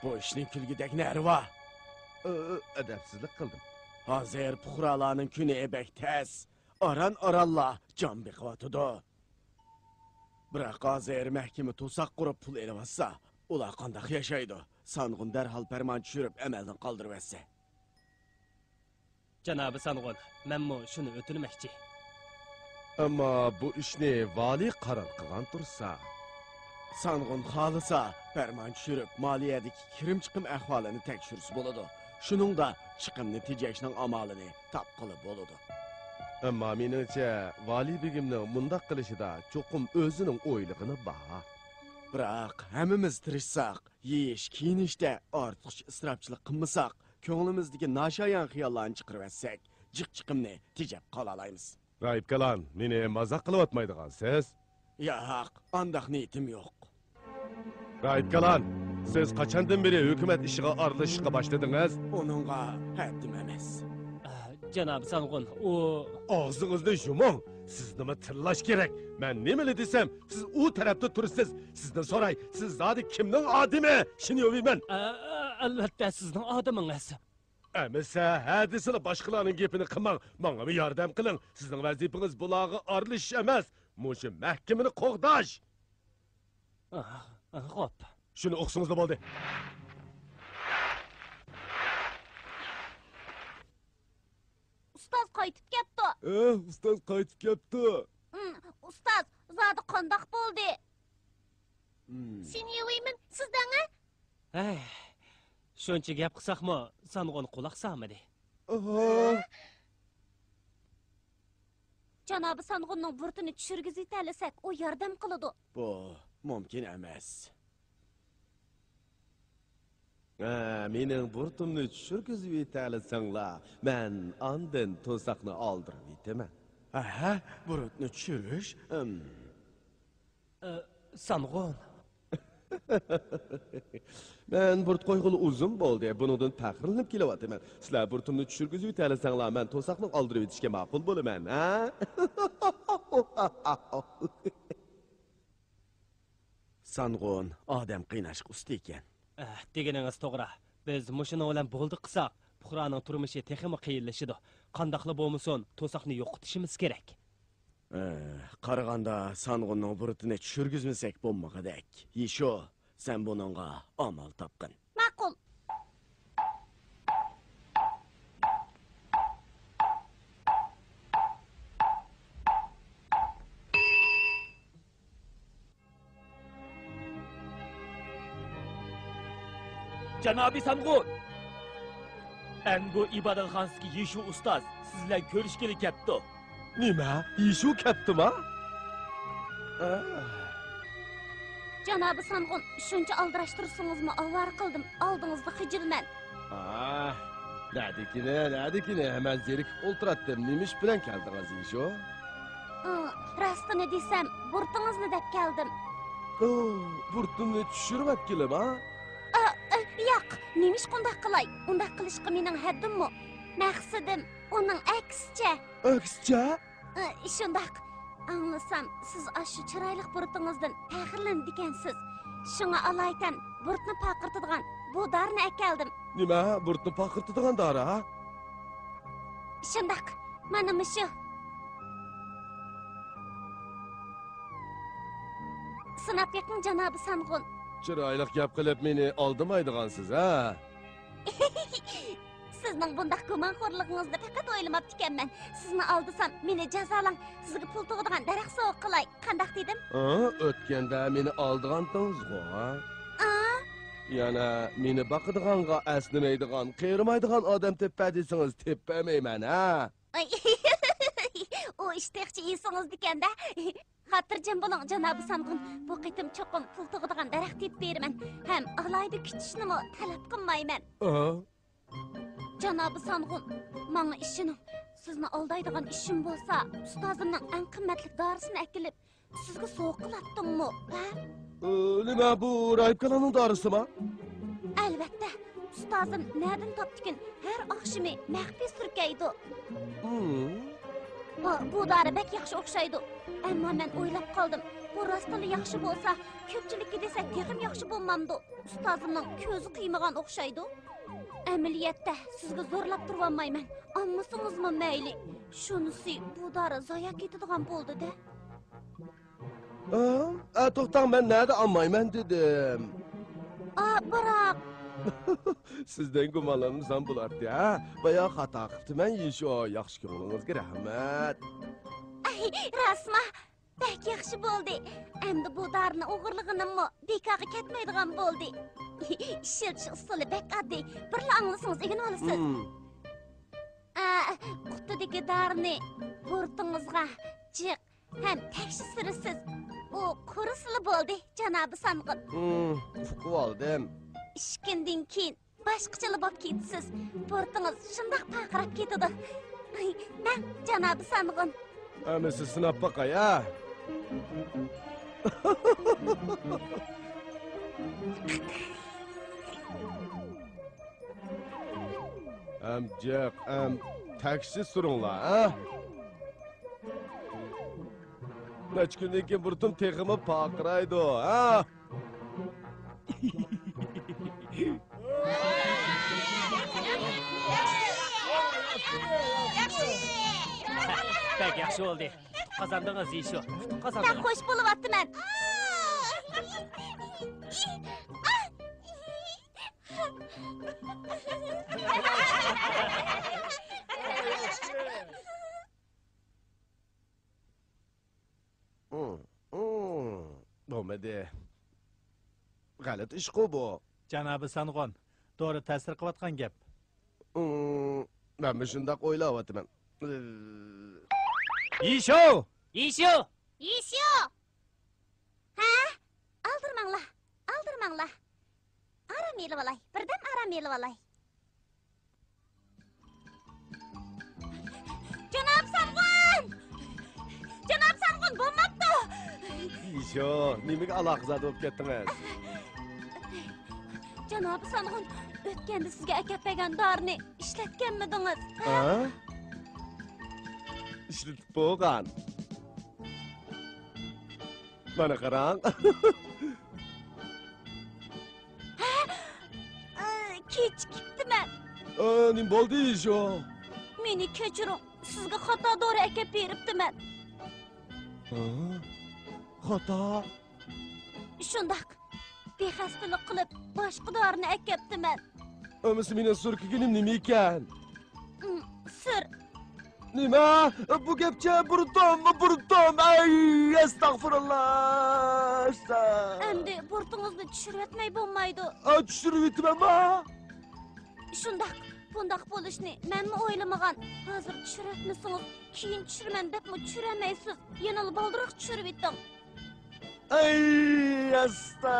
بۇ ئىشنىڭ كۈلگۈدەك نەرى بار؟ ئە، ئە، ئەدەپسىزلىك قىلدىم. ھازىر پۇقرالارنىڭ كۈنى بەك تەس. ئاران-ئارانلا جان بېقىۋاتىدۇ. بىراق ھازىر مەھكىمە توساق قۇرۇپ پۇل ئېلىۋاتسا، ئۇلار قانداق ياشايدۇ؟ سانغۇن دەرھال پەرمان چۈشۈرۈپ ئەمەلدىن قالدۇرۇۋەتسە. جانابى سانغۇن، مەنمۇ شۇنى ئۆتۈنمەكچى. ئەمما بۇ ئىشنى ۋالىي قارار قىلغان تۇرسا. سانغۇن خالىسا، پەرمان چۈشۈرۈپ، مالىيەدىكى كىرىم-چىقىم ئەھۋالىنى تەكشۈرسە بولىدۇ. شۇنىڭدا چىقىمنى تېجەشنىڭ ئامالىنى تاپقىلى بولىدۇ. ئەمما مېنىڭچە، ۋالىي بېگىمنىڭ مۇنداق قىلىشىدا چوقۇم ئۆزىنىڭ ئويلىغىنى بار. بىراق، ھەممىمىز تىرىشساق، يېيىش-كىيىنىشتە ئارتۇقچە ئىسراپچىلىق قىلمىساق، كۆڭلىمىزدىكى ناشايان خىياللارنى چىقىرىۋەتسەك، جىق چىقىمنى تېجەپ قالالايمىز. راھىب كالان، مېنى مازاق قىلىۋاتمايدىغانسىز؟ ياق، ئانداق نىيىتىم يوق. راھىب كالان، سىز قاچاندىن بېرى ھۆكۈمەت ئىشىغا ئارىلىشىشقا باشلىدىڭىز؟ ئۇنىڭغا ھەددىم ئەمەس. ئە، جانابى سانغۇن، ئۇ. ئاغزىڭىزنى يۇمۇڭ! سىزنىمۇ تىللاش كېرەك! مەن نېمىلا دېسەم، سىز ئۇ تەرەپتە تۇرىسىز! سىزدىن سوراي، سىز زادى كىمنىڭ ئادىمى؟ شىنيۇۋىمەن! ئە، ئە، ئەلۋەتتە، سىزنىڭ ئادىمىڭىز. ئەمىسە، ھە دېسىلا باشقىلارنىڭ گېپىنى قىلماڭ. ماڭىمۇ ياردەم قىلىڭ. سىزنىڭ ۋەزىپىڭىز بۇلارغا ئارىلىشىش ئەمەس، مۇشۇ مەھكىمىنى قوغداش. ئاھ، ئاھ، خوپ. شۇنى ئوقۇسىڭىزلا بولدى. ئۇستاز قايتىپ كەپتۇ. ئە، ئۇستاز قايتىپ كەپتۇ. ئۇم، ئۇستاز، زادى قانداق بولدى؟ ئۇم. سىنيې ۋېيمىن، سىز دەڭە. ھەي، شۇنچە گەپ قىلساقمۇ، سانغۇن قۇلاق سالمىدى. ئاھا. جانابى سانغۇننىڭ بۇرۇتىنى چۈشۈرگۈزۈۋېتەلىسەك، ئۇ ياردەم قىلىدۇ. بۇ مۇمكىن ئەمەس. ھە، مېنىڭ بۇرۇتۇمنى چۈشۈرگۈزۈۋېتەلىسەڭلار، مەن ئاندىن توساقنى ئالدۇرۇۋېتىمەن. ھە، بۇرۇتنى چۈشۈرۈش؟ ئىم. ئە، سانغۇن. مەن بۇرۇت قويغىلى ئۇزۇن بولدى. بۇنىڭدىن پەخىرلىنىپ كېلىۋاتىمەن. سىلەر بۇرۇتۇمنى چۈشۈرگۈزۈۋېتەلىسەڭلار، مەن توساقنى ئالدۇرۇۋېتىشكە ماقۇل بولىمەن، ھە؟ سانغۇن ئادەم قىيناشقا ئۇستا ئىكەن. ئە، دېگىنىڭىز توغرا. بىز مۇشۇنىڭ بىلەن بولدى قىلساق، پۇقرانىڭ تۇرمۇشى تېخىمۇ قىيىنلىشىدۇ. قانداقلا بولمىسۇن، توساقنى يوقىتىشىمىز كېرەك. ئە، قارىغاندا سانغۇننىڭ بۇرۇتىنى چۈشۈرگۈزمىسەك بولمىغۇدەك. يىشۇ، سەن بۇنىڭغا ئامال تاپقىن. ماقۇل. جانابىي سانغۇن! ئەنگۇ ئىبادەتخانىسىدىكى يىشۇ ئۇستاز سىز بىلەن كۆرۈشكىلى كەپتۇ. نېمە؟ يىشۇ كەپتىما؟ ئا. جانابىي سانغۇن، شۇنچە ئالدىراش تۇرسىڭىزمۇ ئاۋارە قىلدىم، ئالدىڭىزدا خىجىلمەن. ئا، نەدىكىنى، نەدىكىنى، مەن زېرىكىپ ئولتۇراتتىم. نېمە ئىش بىلەن كەلدىڭىز، يىشۇ؟ ئا، راستىنى دېسەم، بۇرۇتىڭىزنى دەپ كەلدىم. ئو، بۇرۇتۇمنى چۈشۈرۈۋەتكىلىما؟ ئا، ئا، ياق، نېمىشقا ئۇنداق قىلاي؟ ئۇنداق قىلىشقا مېنىڭ ھەددىممۇ؟ مەقسىتىم، ئۇنىڭ ئەكسىچە. ئەكسىچە؟ ئى، شۇنداق. ئاڭلىسام، سىز ئاشۇ چىرايلىق بۇرۇتىڭىزدىن پەخىرلىنىدىكەنسىز. شۇڭا ئالايىتەن بۇرۇتنى پارقىرىتىدىغان بۇ دارىنى ئەكەلدىم. نېمە؟ بۇرۇتنى پارقىرىتىدىغان دارى، ھە؟ شۇنداق. مانا مۇشۇ. سىناپ بېقىڭ، جانابى سانغۇن. چىرايلىق گەپ قىلىپ مېنى ئالدىمايدىغانسىز، ھە؟ سىزنىڭ بۇنداق گۇمانخورلۇقىڭىزنى پەقەت ئويلىماپتىكەنمەن. سىزنى ئالدىسام، مېنى جازالاڭ، سىزگە پۇل تۇغىدىغان دەرەخ سوۋغا قىلاي. قانداق دېدىم؟ ئا، ئۆتكەندە مېنى ئالدىغانتىڭىزغۇ، ھە؟ ئا؟ يەنە مېنى باقىدىغانغا ئەسنىمەيدىغان، قېرىمايدىغان ئادەم تېپىپ بەر دېسىڭىز، تېپىپ بەرمەيمەن، ھە؟ ئۇ ئىش تېخىچە ئېسىڭىزدىكەن-دە. خاتىرجەم بولۇڭ، جانابى سانغۇن، بۇ قېتىم چوقۇم پۇل تۇغىدىغان دەرەخ تېپىپ بېرىمەن ھەم ئالاھىدە كۈتۈشنىمۇ تەلەپ قىلمايمەن. ئا؟ جانابى سانغۇن، ماڭا ئىشىنىڭ. سىزنى ئالدايدىغان ئىشىم بولسا، ئۇستازىمنىڭ ئەڭ قىممەتلىك دارىسىنى ئەكېلىپ، سىزگە سوۋغا قىلاتتىممۇ، ھە؟ ئى، نېمە، بۇ راھىبكالارنىڭ دارىسىما؟ ئەلۋەتتە، ئۇستازىم نەدىن تاپتىكىن، ھەر ئاخشىمى مەخپىي سۈركەيدۇ. ھىم. ھا، بۇ دارى بەك ياخشى ئوخشايدۇ. ئەمما مەن ئويلاپ قالدىم، بۇ راستتىنلا ياخشى بولسا، كۆپچىلىككە دېسەك تېخىمۇ ياخشى بولمامدۇ؟ ئۇستازىمنىڭ كۆزى قىيمىغان ئوخشايدۇ. ئەمەلىيەتتە سىزگە زورلاپ تۇرۇۋالمايمەن. ئالمىسىڭىزمۇ مەيلى. شۇنىسى، بۇ دارى زايا كېتىدىغان بولدى-دە. ئا، ئا، توختاڭ، مەن نەدە ئالمايمەن دېدىم. ئا، بىراق. سىزدىن گۇمانلانمىسام بولاتتى، ھە؟ بايا خاتا قىپتىمەن، يىشۇ، ياخشى كۆڭلىڭىزگە رەھمەت. ئەي، راستما؟ بەك ياخشى بولدى. ئەمدى بۇ دارىنى ئوغرىلىغىنىممۇ بىكارغا كەتمەيدىغان بولدى. ئىشلىتىش ئۇسۇلى بەك ئاددىي. بىرلا ئاڭلىسىڭىز ئۆگىنىۋالىسىز. ھىم. ئا، قۇتىدىكى دارىنى بۇرۇتىڭىزغا جىق ھەم تەكشى سۈرىسىز. ئۇ قۇرۇسىلا بولدى، جانابى سانغۇن. ھىم، ئۇقۇۋالدىم. ئىككى كۈندىن كېيىن باشقىچىلا بولۇپ كېتىسىز. بۇرۇتىڭىز شۇنداق پارقىراپ كېتىدۇ. مەن، جانابى سانغۇن. ئەمىسە سىناپ باقاي، ھە؟ ئەم جىق، ئەم تەكشى سۈرۈڭلار، ھە؟ نەچچە كۈندىن كېيىن بۇرۇتۇم تېخىمۇ پارقىرايدۇ، ھە؟ بەك ياخشى بولدى. قۇتۇپ قازاندىڭىز، يىشۇ. قۇتۇپ قازاندىڭىز. بەك خوش بولۇۋاتىمەن. بولمىدى. غەلىتە ئىشقۇ بۇ. جانابى سانغۇن، دورا تەسىر قىلىۋاتقان گەپ. مەنمۇ شۇنداق ئويلاۋاتىمەن. يىشۇ! يىشۇ! يىشۇ! ھە؟ ئالدىرىماڭلار، ئالدىرىماڭلار. ئارام ئېلىۋالاي، بىردەم ئارام ئېلىۋالاي. جانابى سانغۇن! جانابى سانغۇن، بولماپتۇ! يىشۇ، نېمىگە ئالاقىزادە بولۇپ كەتتىڭىز؟ جانابى سانغۇن، ئۆتكەندە سىزگە ئەكەپ بەرگەن دارىنى ئىشلەتكەنمىدىڭىز؟ ھە؟ ئىشلىتىپ بولغان. مانا قاراڭ. ھە؟ ئى، كېچىكىپتىمەن. ئى، نېمە بولدى، يىشۇ؟ مېنى كەچۈرۈڭ، سىزگە خاتا دورا ئەكەپ بېرىپتىمەن. ھە؟ خاتا؟ شۇنداق. بىخەستىلىك قىلىپ، باشقا دارىنى ئەكەپتىمەن. ئەمىسە مېنىڭ سۈركىگىنىم نېمە ئىكەن؟ ئىم، سۈر. نېمە؟ بۇ گەپچە بۇرۇتۇم، بۇرۇتۇم. ئەي، ئەستەغپۇرۇللا. ئەمدى بۇرۇتىڭىزنى چۈشۈرۈۋەتمەي بولمايدۇ. ئا، چۈشۈرۈۋېتىمەنما؟ شۇنداق، بۇنداق بولۇشىنى مەنمۇ ئويلىمىغان. ھازىر چۈشۈرۈۋەتمىسىڭىز، كېيىن چۈشۈرىمەن دەپمۇ چۈشۈرەلمەيسىز. يەنىلا بالدۇرراق چۈشۈرۈۋېتىڭ. ئەي، ئاستا!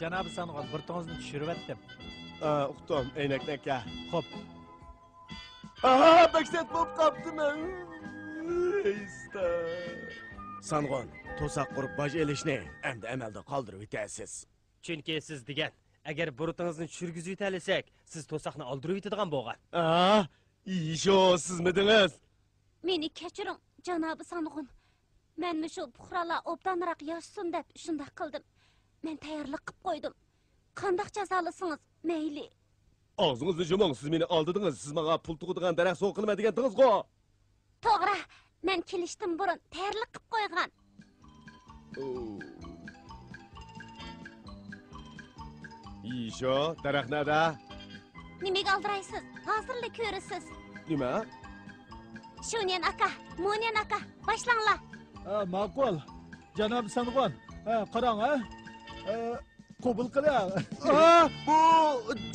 جانابى سانغۇن، بۇرۇتىڭىزنى چۈشۈرۈۋەتتىم. ئا، ئۇقتۇم، ئەينەكنى ئەكە. خوپ. ئاھا، بەك سەت بولۇپ قاپتىمەن. ئېيستا. سانغۇن، توساق قۇرۇپ باج ئېلىشنى ئەمدى ئەمەلدە قالدۇرۇۋېتەرسىز. چۈنكى سىز دېگەن، ئەگەر بۇرۇتىڭىزنى چۈشۈرگۈزۈۋېتەلىسەك، سىز توساقنى ئالدۇرۇۋېتىدىغان بولغان. ئا، يىشۇ، سىزمىدىڭىز؟ مېنى كەچۈرۈڭ، جانابى سانغۇن. مەن مۇشۇ پۇقرالار ئوبدانراق ياشىسۇن دەپ شۇنداق قىلدىم. مەن تەييارلىق قىپ قويدۇم. قانداق جازالىسىڭىز مەيلى. ئاغزىڭىزنى يۇمۇڭ، سىز مېنى ئالدىدىڭىز، سىز ماڭا پۇل تۇغىدىغان دەرەخ سوۋغا قىلىمەن دېگەنتىڭىزغۇ. توغرا، مەن كېلىشتىن بۇرۇن تەييارلىق قىپ قويغان. يىشۇ، دەرەخ نەدە؟ نېمىگە ئالدىرايسىز؟ ھازىرلا كۆرىسىز. نېمە؟ شۇنيەن ئاكا، مۇنيەن ئاكا، باشلاڭلار. ھە، ماقۇل. جانابى سانغۇن. ھە، قاراڭ، ھە. ھە، قوبۇل قىلىڭ. ھە، بۇ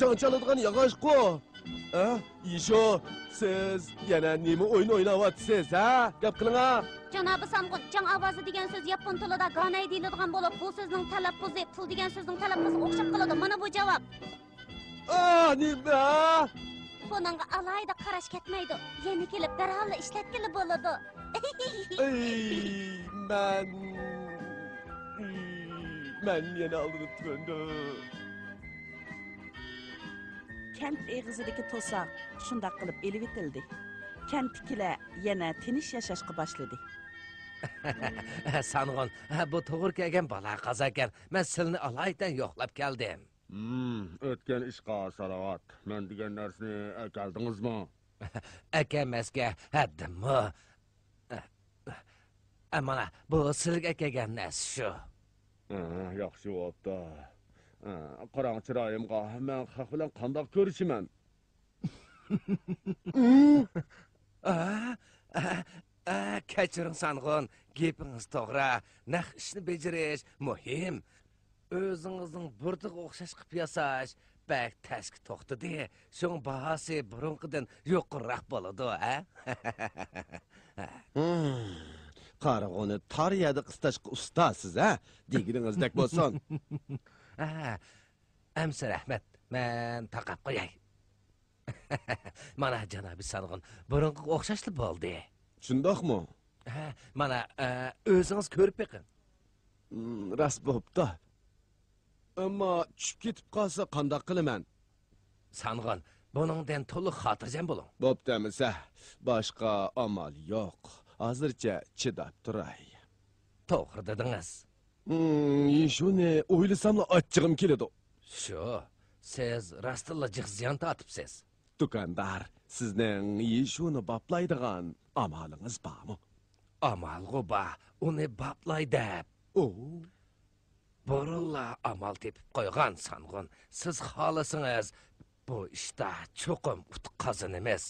جاڭ چالىدىغان ياغاچقۇ. ھە، يىشۇ، سىز يەنە نېمە ئويۇن ئويناۋاتىسىز، ھە؟ گەپ قىلىڭا. جانابى سانغۇن، جاڭ ئاۋازى دېگەن سۆز ياپون تىلىدا گانەي دېيىلىدىغان بولۇپ، بۇ سۆزنىڭ تەلەپپۇزى پۇل دېگەن سۆزنىڭ تەلەپپۇزىغا ئوخشاپ قالىدۇ. مانا بۇ جاۋاب. ئاھ، نېمە؟ بۇنىڭغا ئالاھىدە قاراش كەتمەيدۇ. يەنە كېلىپ دەرھاللا ئىشلەتكىلى بولىدۇ. ئەي، مەن، مەن يەنە ئالدىنىپتىمەن. كەنت ئېغىزىدىكى توساق شۇنداق قىلىپ ئېلىۋېتىلدى. كەنتتىكىلەر يەنە تىنچ ياشاشقا باشلىدى. سانغۇن، بۇ توغرا كەلگەن بالا قازاكەن. مەن سىلىنى ئالايىتەن يوقلاپ كەلدىم. ھىم، ئۆتكەن ئىشقا سالاۋات. مەن دېگەن نەرسىنى ئەكەلدىڭىزمۇ؟ ئەكەلمەسكە ھەددىممۇ؟ ئە، مانا، بۇ سىلىگە ئەكەلگەن نەرسە شۇ. ئە، ياخشى بوپتۇ. ئە، قاراڭ چىرايىمغا، مەن خەق بىلەن قانداق كۆرۈشىمەن؟ ئە، ئە، ئە، كەچۈرۈڭ سانغۇن، گېپىڭىز توغرا. نەق ئىشنى بېجىرىش مۇھىم. ئۆزىڭىزنىڭ بۇرۇتىغا ئوخشاش قىلىپ ياساش بەك تەسكە توختىدى. شۇڭا باھاسى بۇرۇنقىدىن يۇقىرىراق بولىدۇ، ھە؟ ھىم، قارىغۇنى تار يەردە قىستاشقا ئۇستاسىز، ھە؟ دېگىنىڭىزدەك بولسۇن. ھە، ئەمسە رەھمەت، مەن تاقاپ قوياي. مانا، جانابى سانغۇن، بۇرۇنقىغا ئوخشاشلا بولدى. شۇنداقمۇ؟ ھە، مانا، ئە، ئۆزىڭىز كۆرۈپ بېقىڭ. ھىم، راست بوپتۇ. ئەمما چۈشۈپ كېتىپ قالسا قانداق قىلىمەن؟ سانغۇن، بۇنىڭدىن تولۇق خاتىرجەم بولۇڭ. بوپتۇ ئەمىسە، باشقا ئامال يوق. ھازىرچە چىداپ تۇراي. توغرا دېدىڭىز. ھىم، يىشۇنى ئويلىساملا ئاچچىقىم كېلىدۇ. شۇ، سىز راستتىنلا جىق زىيان تارتىپسىز. دۇكاندار، سىزنىڭ يىشۇنى باپلايدىغان ئامالىڭىز بارمۇ؟ ئامالغۇ بار، ئۇنى باپلاي دەپ. ئۇ، بۇرۇنلا ئامال تېپىپ قويغان سانغۇن. سىز خالىسىڭىز، بۇ ئىشتا چوقۇم ئۇتۇق قازىنىمىز.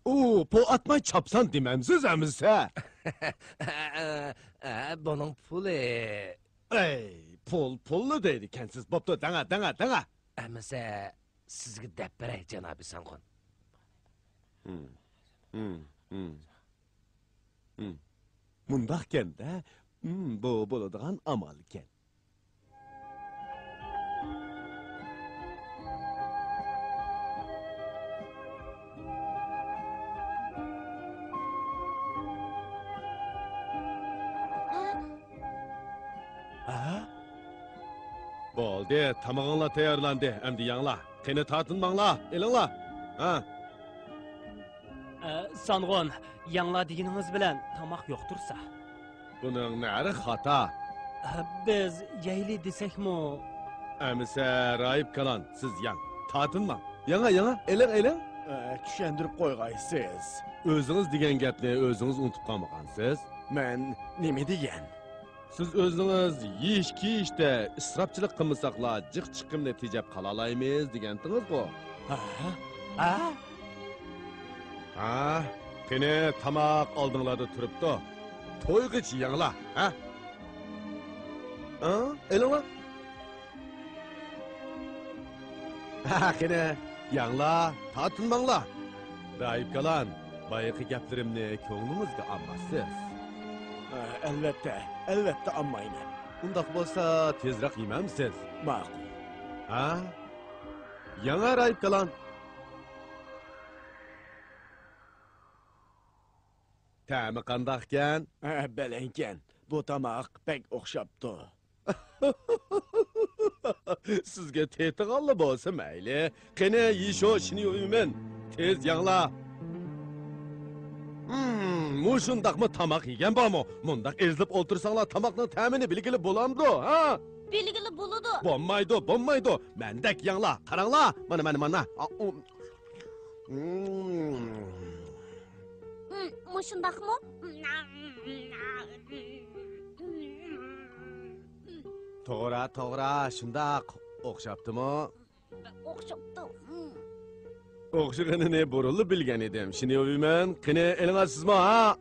ئۇ، پۇل ئاتماي چاپسان دېمەمسىز ئەمىسە؟ ئە، بۇنىڭ پۇلى. ئەي، پۇل، پۇللا دەيدىكەنسىز. بوپتۇ، دەڭە، دەڭە، دەڭە. ئەمىسە، سىزگە دەپ بېرەي، جانابى سانغۇن. ھىم، ھىم، ھىم. ھىم. مۇنداقكەن-دە. ھىم، بۇ بولىدىغان ئامالكەن. ھە؟ بولدى، تامىقىڭلار تەييارلاندى. ئەمدى يەڭلار. قېنى، تارتىنماڭلار، ئېلىڭلار. ھە. ئە، سانغۇن، يەڭلار دېگىنىڭىز بىلەن تاماق يوق تۇرسا. بۇنىڭ نەرى خاتا؟ ئە، بىز يەيلى دېسەكمۇ؟ ئەمىسە، راھىب كالان، سىز يەڭ. تارتىنماڭ. يەڭە، يەڭە، ئېلىڭ، ئېلىڭ. ئە، چۈشەندۈرۈپ قويغايسىز. ئۆزىڭىز دېگەن گەپنى ئۆزىڭىز ئۇنتۇپ قالمىغانسىز؟ مەن نېمە دېگەن؟ سىز ئۆزىڭىز يېيىش-كىيىشتە ئىسراپچىلىق قىلمىساقلا، جىق چىقىمنى تېجەپ قالالايمىز دېگەنتىڭىزغۇ؟ ھە؟ ھە؟ ھە؟ قېنى، تاماق ئالدىڭلاردا تۇرۇپتۇ. تويغىچە يەڭلار، ھە؟ ھە؟ ئېلىڭلار. ھە، قېنى، يەڭلار، تارتىنماڭلار. راھىب كالان، بايىقى گەپلىرىمنى كۆڭلىڭىزگە ئالماسسىز. ھە، ئەلۋەتتە، ئەلۋەتتە ئالمايمەن. ئۇنداق بولسا، تېزراق يېمەمسىز؟ ماقۇل. ھە؟ يەڭە، راھىب كالان. تەمى قانداقكەن؟ ھە، بەلەنكەن. بۇ تاماق بەك ئوخشاپتۇ. سىزگە تېتىغانلا بولسا مەيلى. قېنى، يىشۇ، شىنيۇ ئۈمىن، تېز يەڭلار. ھىم، مۇشۇنداقمۇ تاماق يېگەن بارمۇ؟ مۇنداق ئېزىلىپ ئولتۇرساڭلار، تاماقنىڭ تەمىنى بىلگىلى بولامدۇ، ھە؟ بىلگىلى بولىدۇ. بولمايدۇ، بولمايدۇ. مەندەك يەڭلار. قاراڭلار، مانا، مانا، مانا. ھىم، مۇشۇنداقمۇ؟ توغرا، توغرا، شۇنداق. ئوخشاپتىمۇ؟ ئوخشاپتۇ. ئوخشىغىنىنى بۇرۇنلا بىلگەن ئىدىم. شىنيۇ ئۈمىن، قېنى، ئېلىڭلار سىزمۇ، ھە؟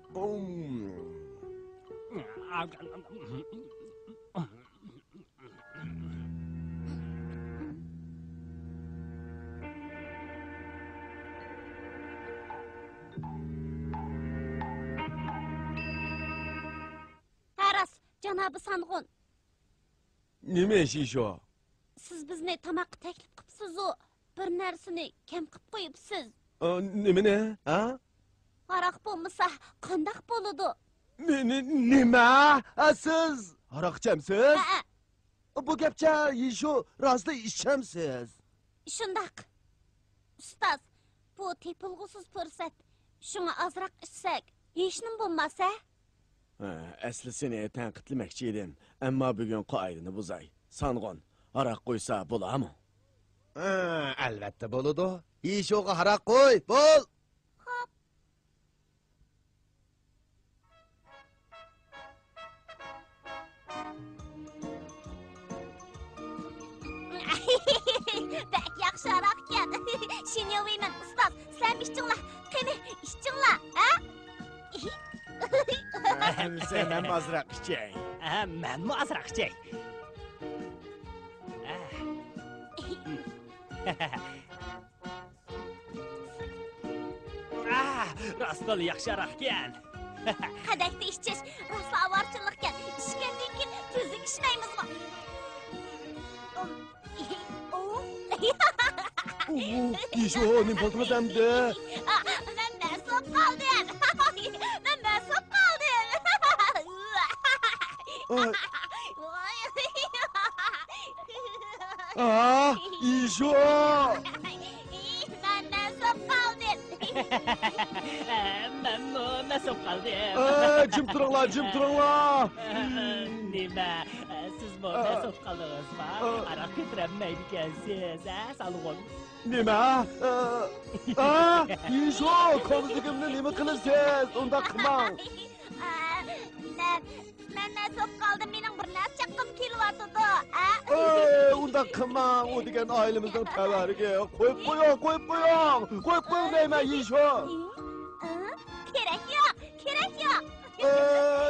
ھە، راست، جانابى سانغۇن. نېمە ئىش ئۇ؟ سىز بىزنى تاماققا تەكلىپ قىپسىزۇ، بىر نەرسىنى كەم قىپ قويۇپسىز. ئا، نېمىنى؟ ھە؟ ھاراق بولمىسا قانداق بولىدۇ؟ نې-، نې-، نېمە؟ ئا، سىز ھاراق ئىچەمسىز؟ ھەئە. بۇ گەپچە يىشۇ، راستلا ئىچەمسىز؟ شۇنداق. ئۇستاز، بۇ تېپىلغۇسىز پۇرسەت. شۇڭا ئازراق ئىچسەك، ھېچنېمە بولماس ھە؟ ھە، ئەسلى سېنى تەنقىدلىمەكچى ئىدىم، ئەمما بۈگۈن قائىدىنى بۇزاي. سانغۇن، ھاراق قويسا بولامۇ؟ ھە، ئەلۋەتتە بولىدۇ. يىشۇغا ھاراق قوي، بول! خوپ. بەك ياخشى ھاراقكەن. شىنيۇۋېيمەن ئۇستاز، سىلەرمۇ ئىچىڭلار. قېنى، ئىچىڭلار، ھە؟ ئەمىسە مەنمۇ ئازراق ئىچەي. ھە، مەنمۇ ئازراق ئىچەي. ئاھ، راستلا ياخشى ھاراقكەن. قەدەھتە ئىچىش راستلا ئاۋارىچىلىقكەن. ئىچكەندىن كېيىن تۈزۈك ئىشلەيمىزغۇ. ئۇ، يىشۇ، نېمە بولدىڭىز ئەمدى؟ مەن مەست بولۇپ قالدىم. مەن مەست بولۇپ قالدىم. ئاھ، يىشۇ! مەن مەست بولۇپ قالدىم. مەنمۇ مەست بولۇپ قالدىم. ئە، جىم تۇرۇڭلار، جىم تۇرۇڭلار. نېمە؟ مەسۇت قالدىڭىزمۇ؟ ئا. ئاراق كۆتۈرەلمەيدىكەنسىز، ھە، سالغۇن؟ نېمە؟ ئا، ئا، يىشۇ، كومزىكىمنى نېمە قىلىسىز؟ ئۇنداق قىلماڭ. ئا، مەن، مەن مەسۇت قالدىم، مېنىڭ بىر نەرسە چاققۇم كېلىۋاتىدۇ، ھە؟ ئەي، ئۇنداق قىلماڭ، ئۇ دېگەن ئائىلىمىزنىڭ تەۋەررۈكى. قويۇپ قويۇڭ، قويۇپ قويۇڭ، قويۇپ قويۇڭ دەيمەن، يىشۇ. ئا، كېرەك يوق، كېرەك يوق. ئە،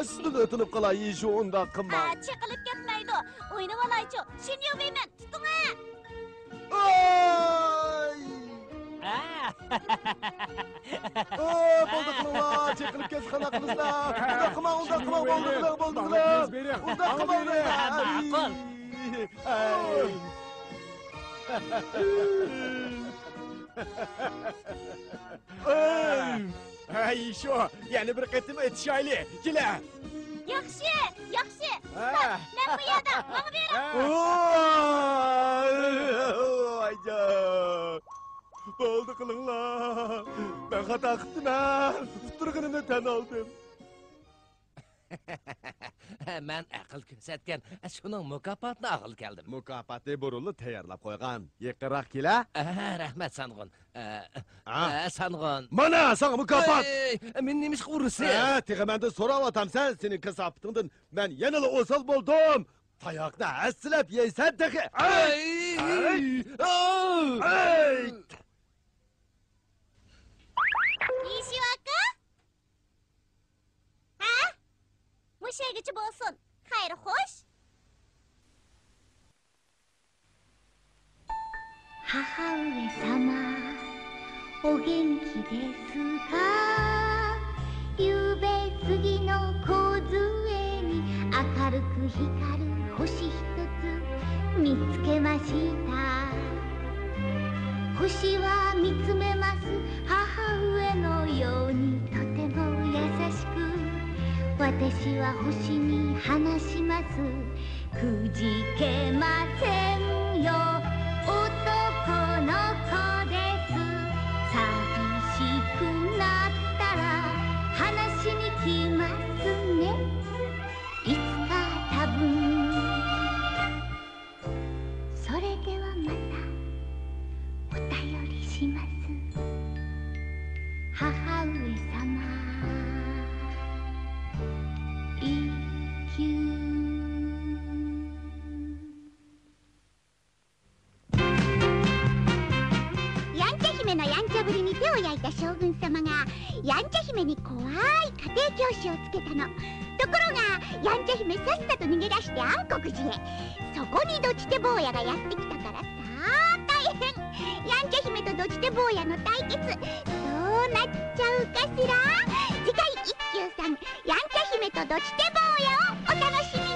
سىزدىن ئۆتۈنۈپ قالاي، يىشۇ، ئۇنداق قىلماڭ. ئا، چېقىلىپ كەتمەيدۇ. ئوينىۋالايچۇ، شىنيۇۋېي مەن، تۇتۇڭ ھە! ئاي! ئا. ئا، بولدى قىلىڭلار، چېقىلىپ كەتسە قانداق قىلىسىلەر؟ ئۇنداق قىلماڭ، ئۇنداق قىلماڭ، بولدى قىلىڭ، بولدى قىلىڭ. ئۇنداق قىلماڭ دەيمەن. ئاي. ئاي. ھەي، شۇ، يەنە بىر قېتىم ئېتىشايلى، كېلە. ياخشى، ياخشى. ھە. ستوپ، مەن بۇ يەردە، ماڭا بېرىڭ. ھە. ۋايجان. بولدى قىلىڭلار. مەن خاتا قىپتىمەن. ئۇتتۇرغىنىمنى تەن ئالدىم. مەن ئەقىل كۆرسەتكەن، شۇنىڭ مۇكاپاتىنى ئالغىلى كەلدىم. مۇكاپاتنى بۇرۇنلا تەييارلاپ قويغان. يېقىنراق كېلە. ئەھە، رەھمەت، سانغۇن. ئە، ئا. ئە، سانغۇن. مانا ساڭا مۇكاپات! ئەي، مېنى نېمىشقا ئۇرىسىز؟ ئە، تېخى مەندىن سوراۋاتامسەن؟ سېنىڭ كاساپىتىڭدىن مەن يەنىلا ئوسال بولدۇم. تاياقنى ھەسسىلەپ يەيسەن تېخى. ئەي! ئەي! ئەي! ئەي! يىشۇ ئاكا؟ ھە؟ مۇشۇ يەرگىچە بولسۇن. خەير، خوش. 母上様、お元気ですか？ 夕べ過ぎの梢に明るく光る星一つ見つけました。星は見つめます母上のようにとても優しく、私は星に話します。くじけませんよ、男の子です。寂しくなったら話しに来ますね。いつか多分。それではまたお便りします。母上様、一休。 やんちゃ姫のやんちゃぶりに手を焼いた将軍様が、やんちゃ姫に怖い家庭教師をつけたの。ところが、やんちゃ姫さっさと逃げ出して暗黒寺へ。そこにドチテ坊やがやってきたからさ、大変。やんちゃ姫とドチテ坊やの対決、どうなっちゃうかしら？次回、一休さん、やんちゃ姫とドチテ坊やをお楽しみに。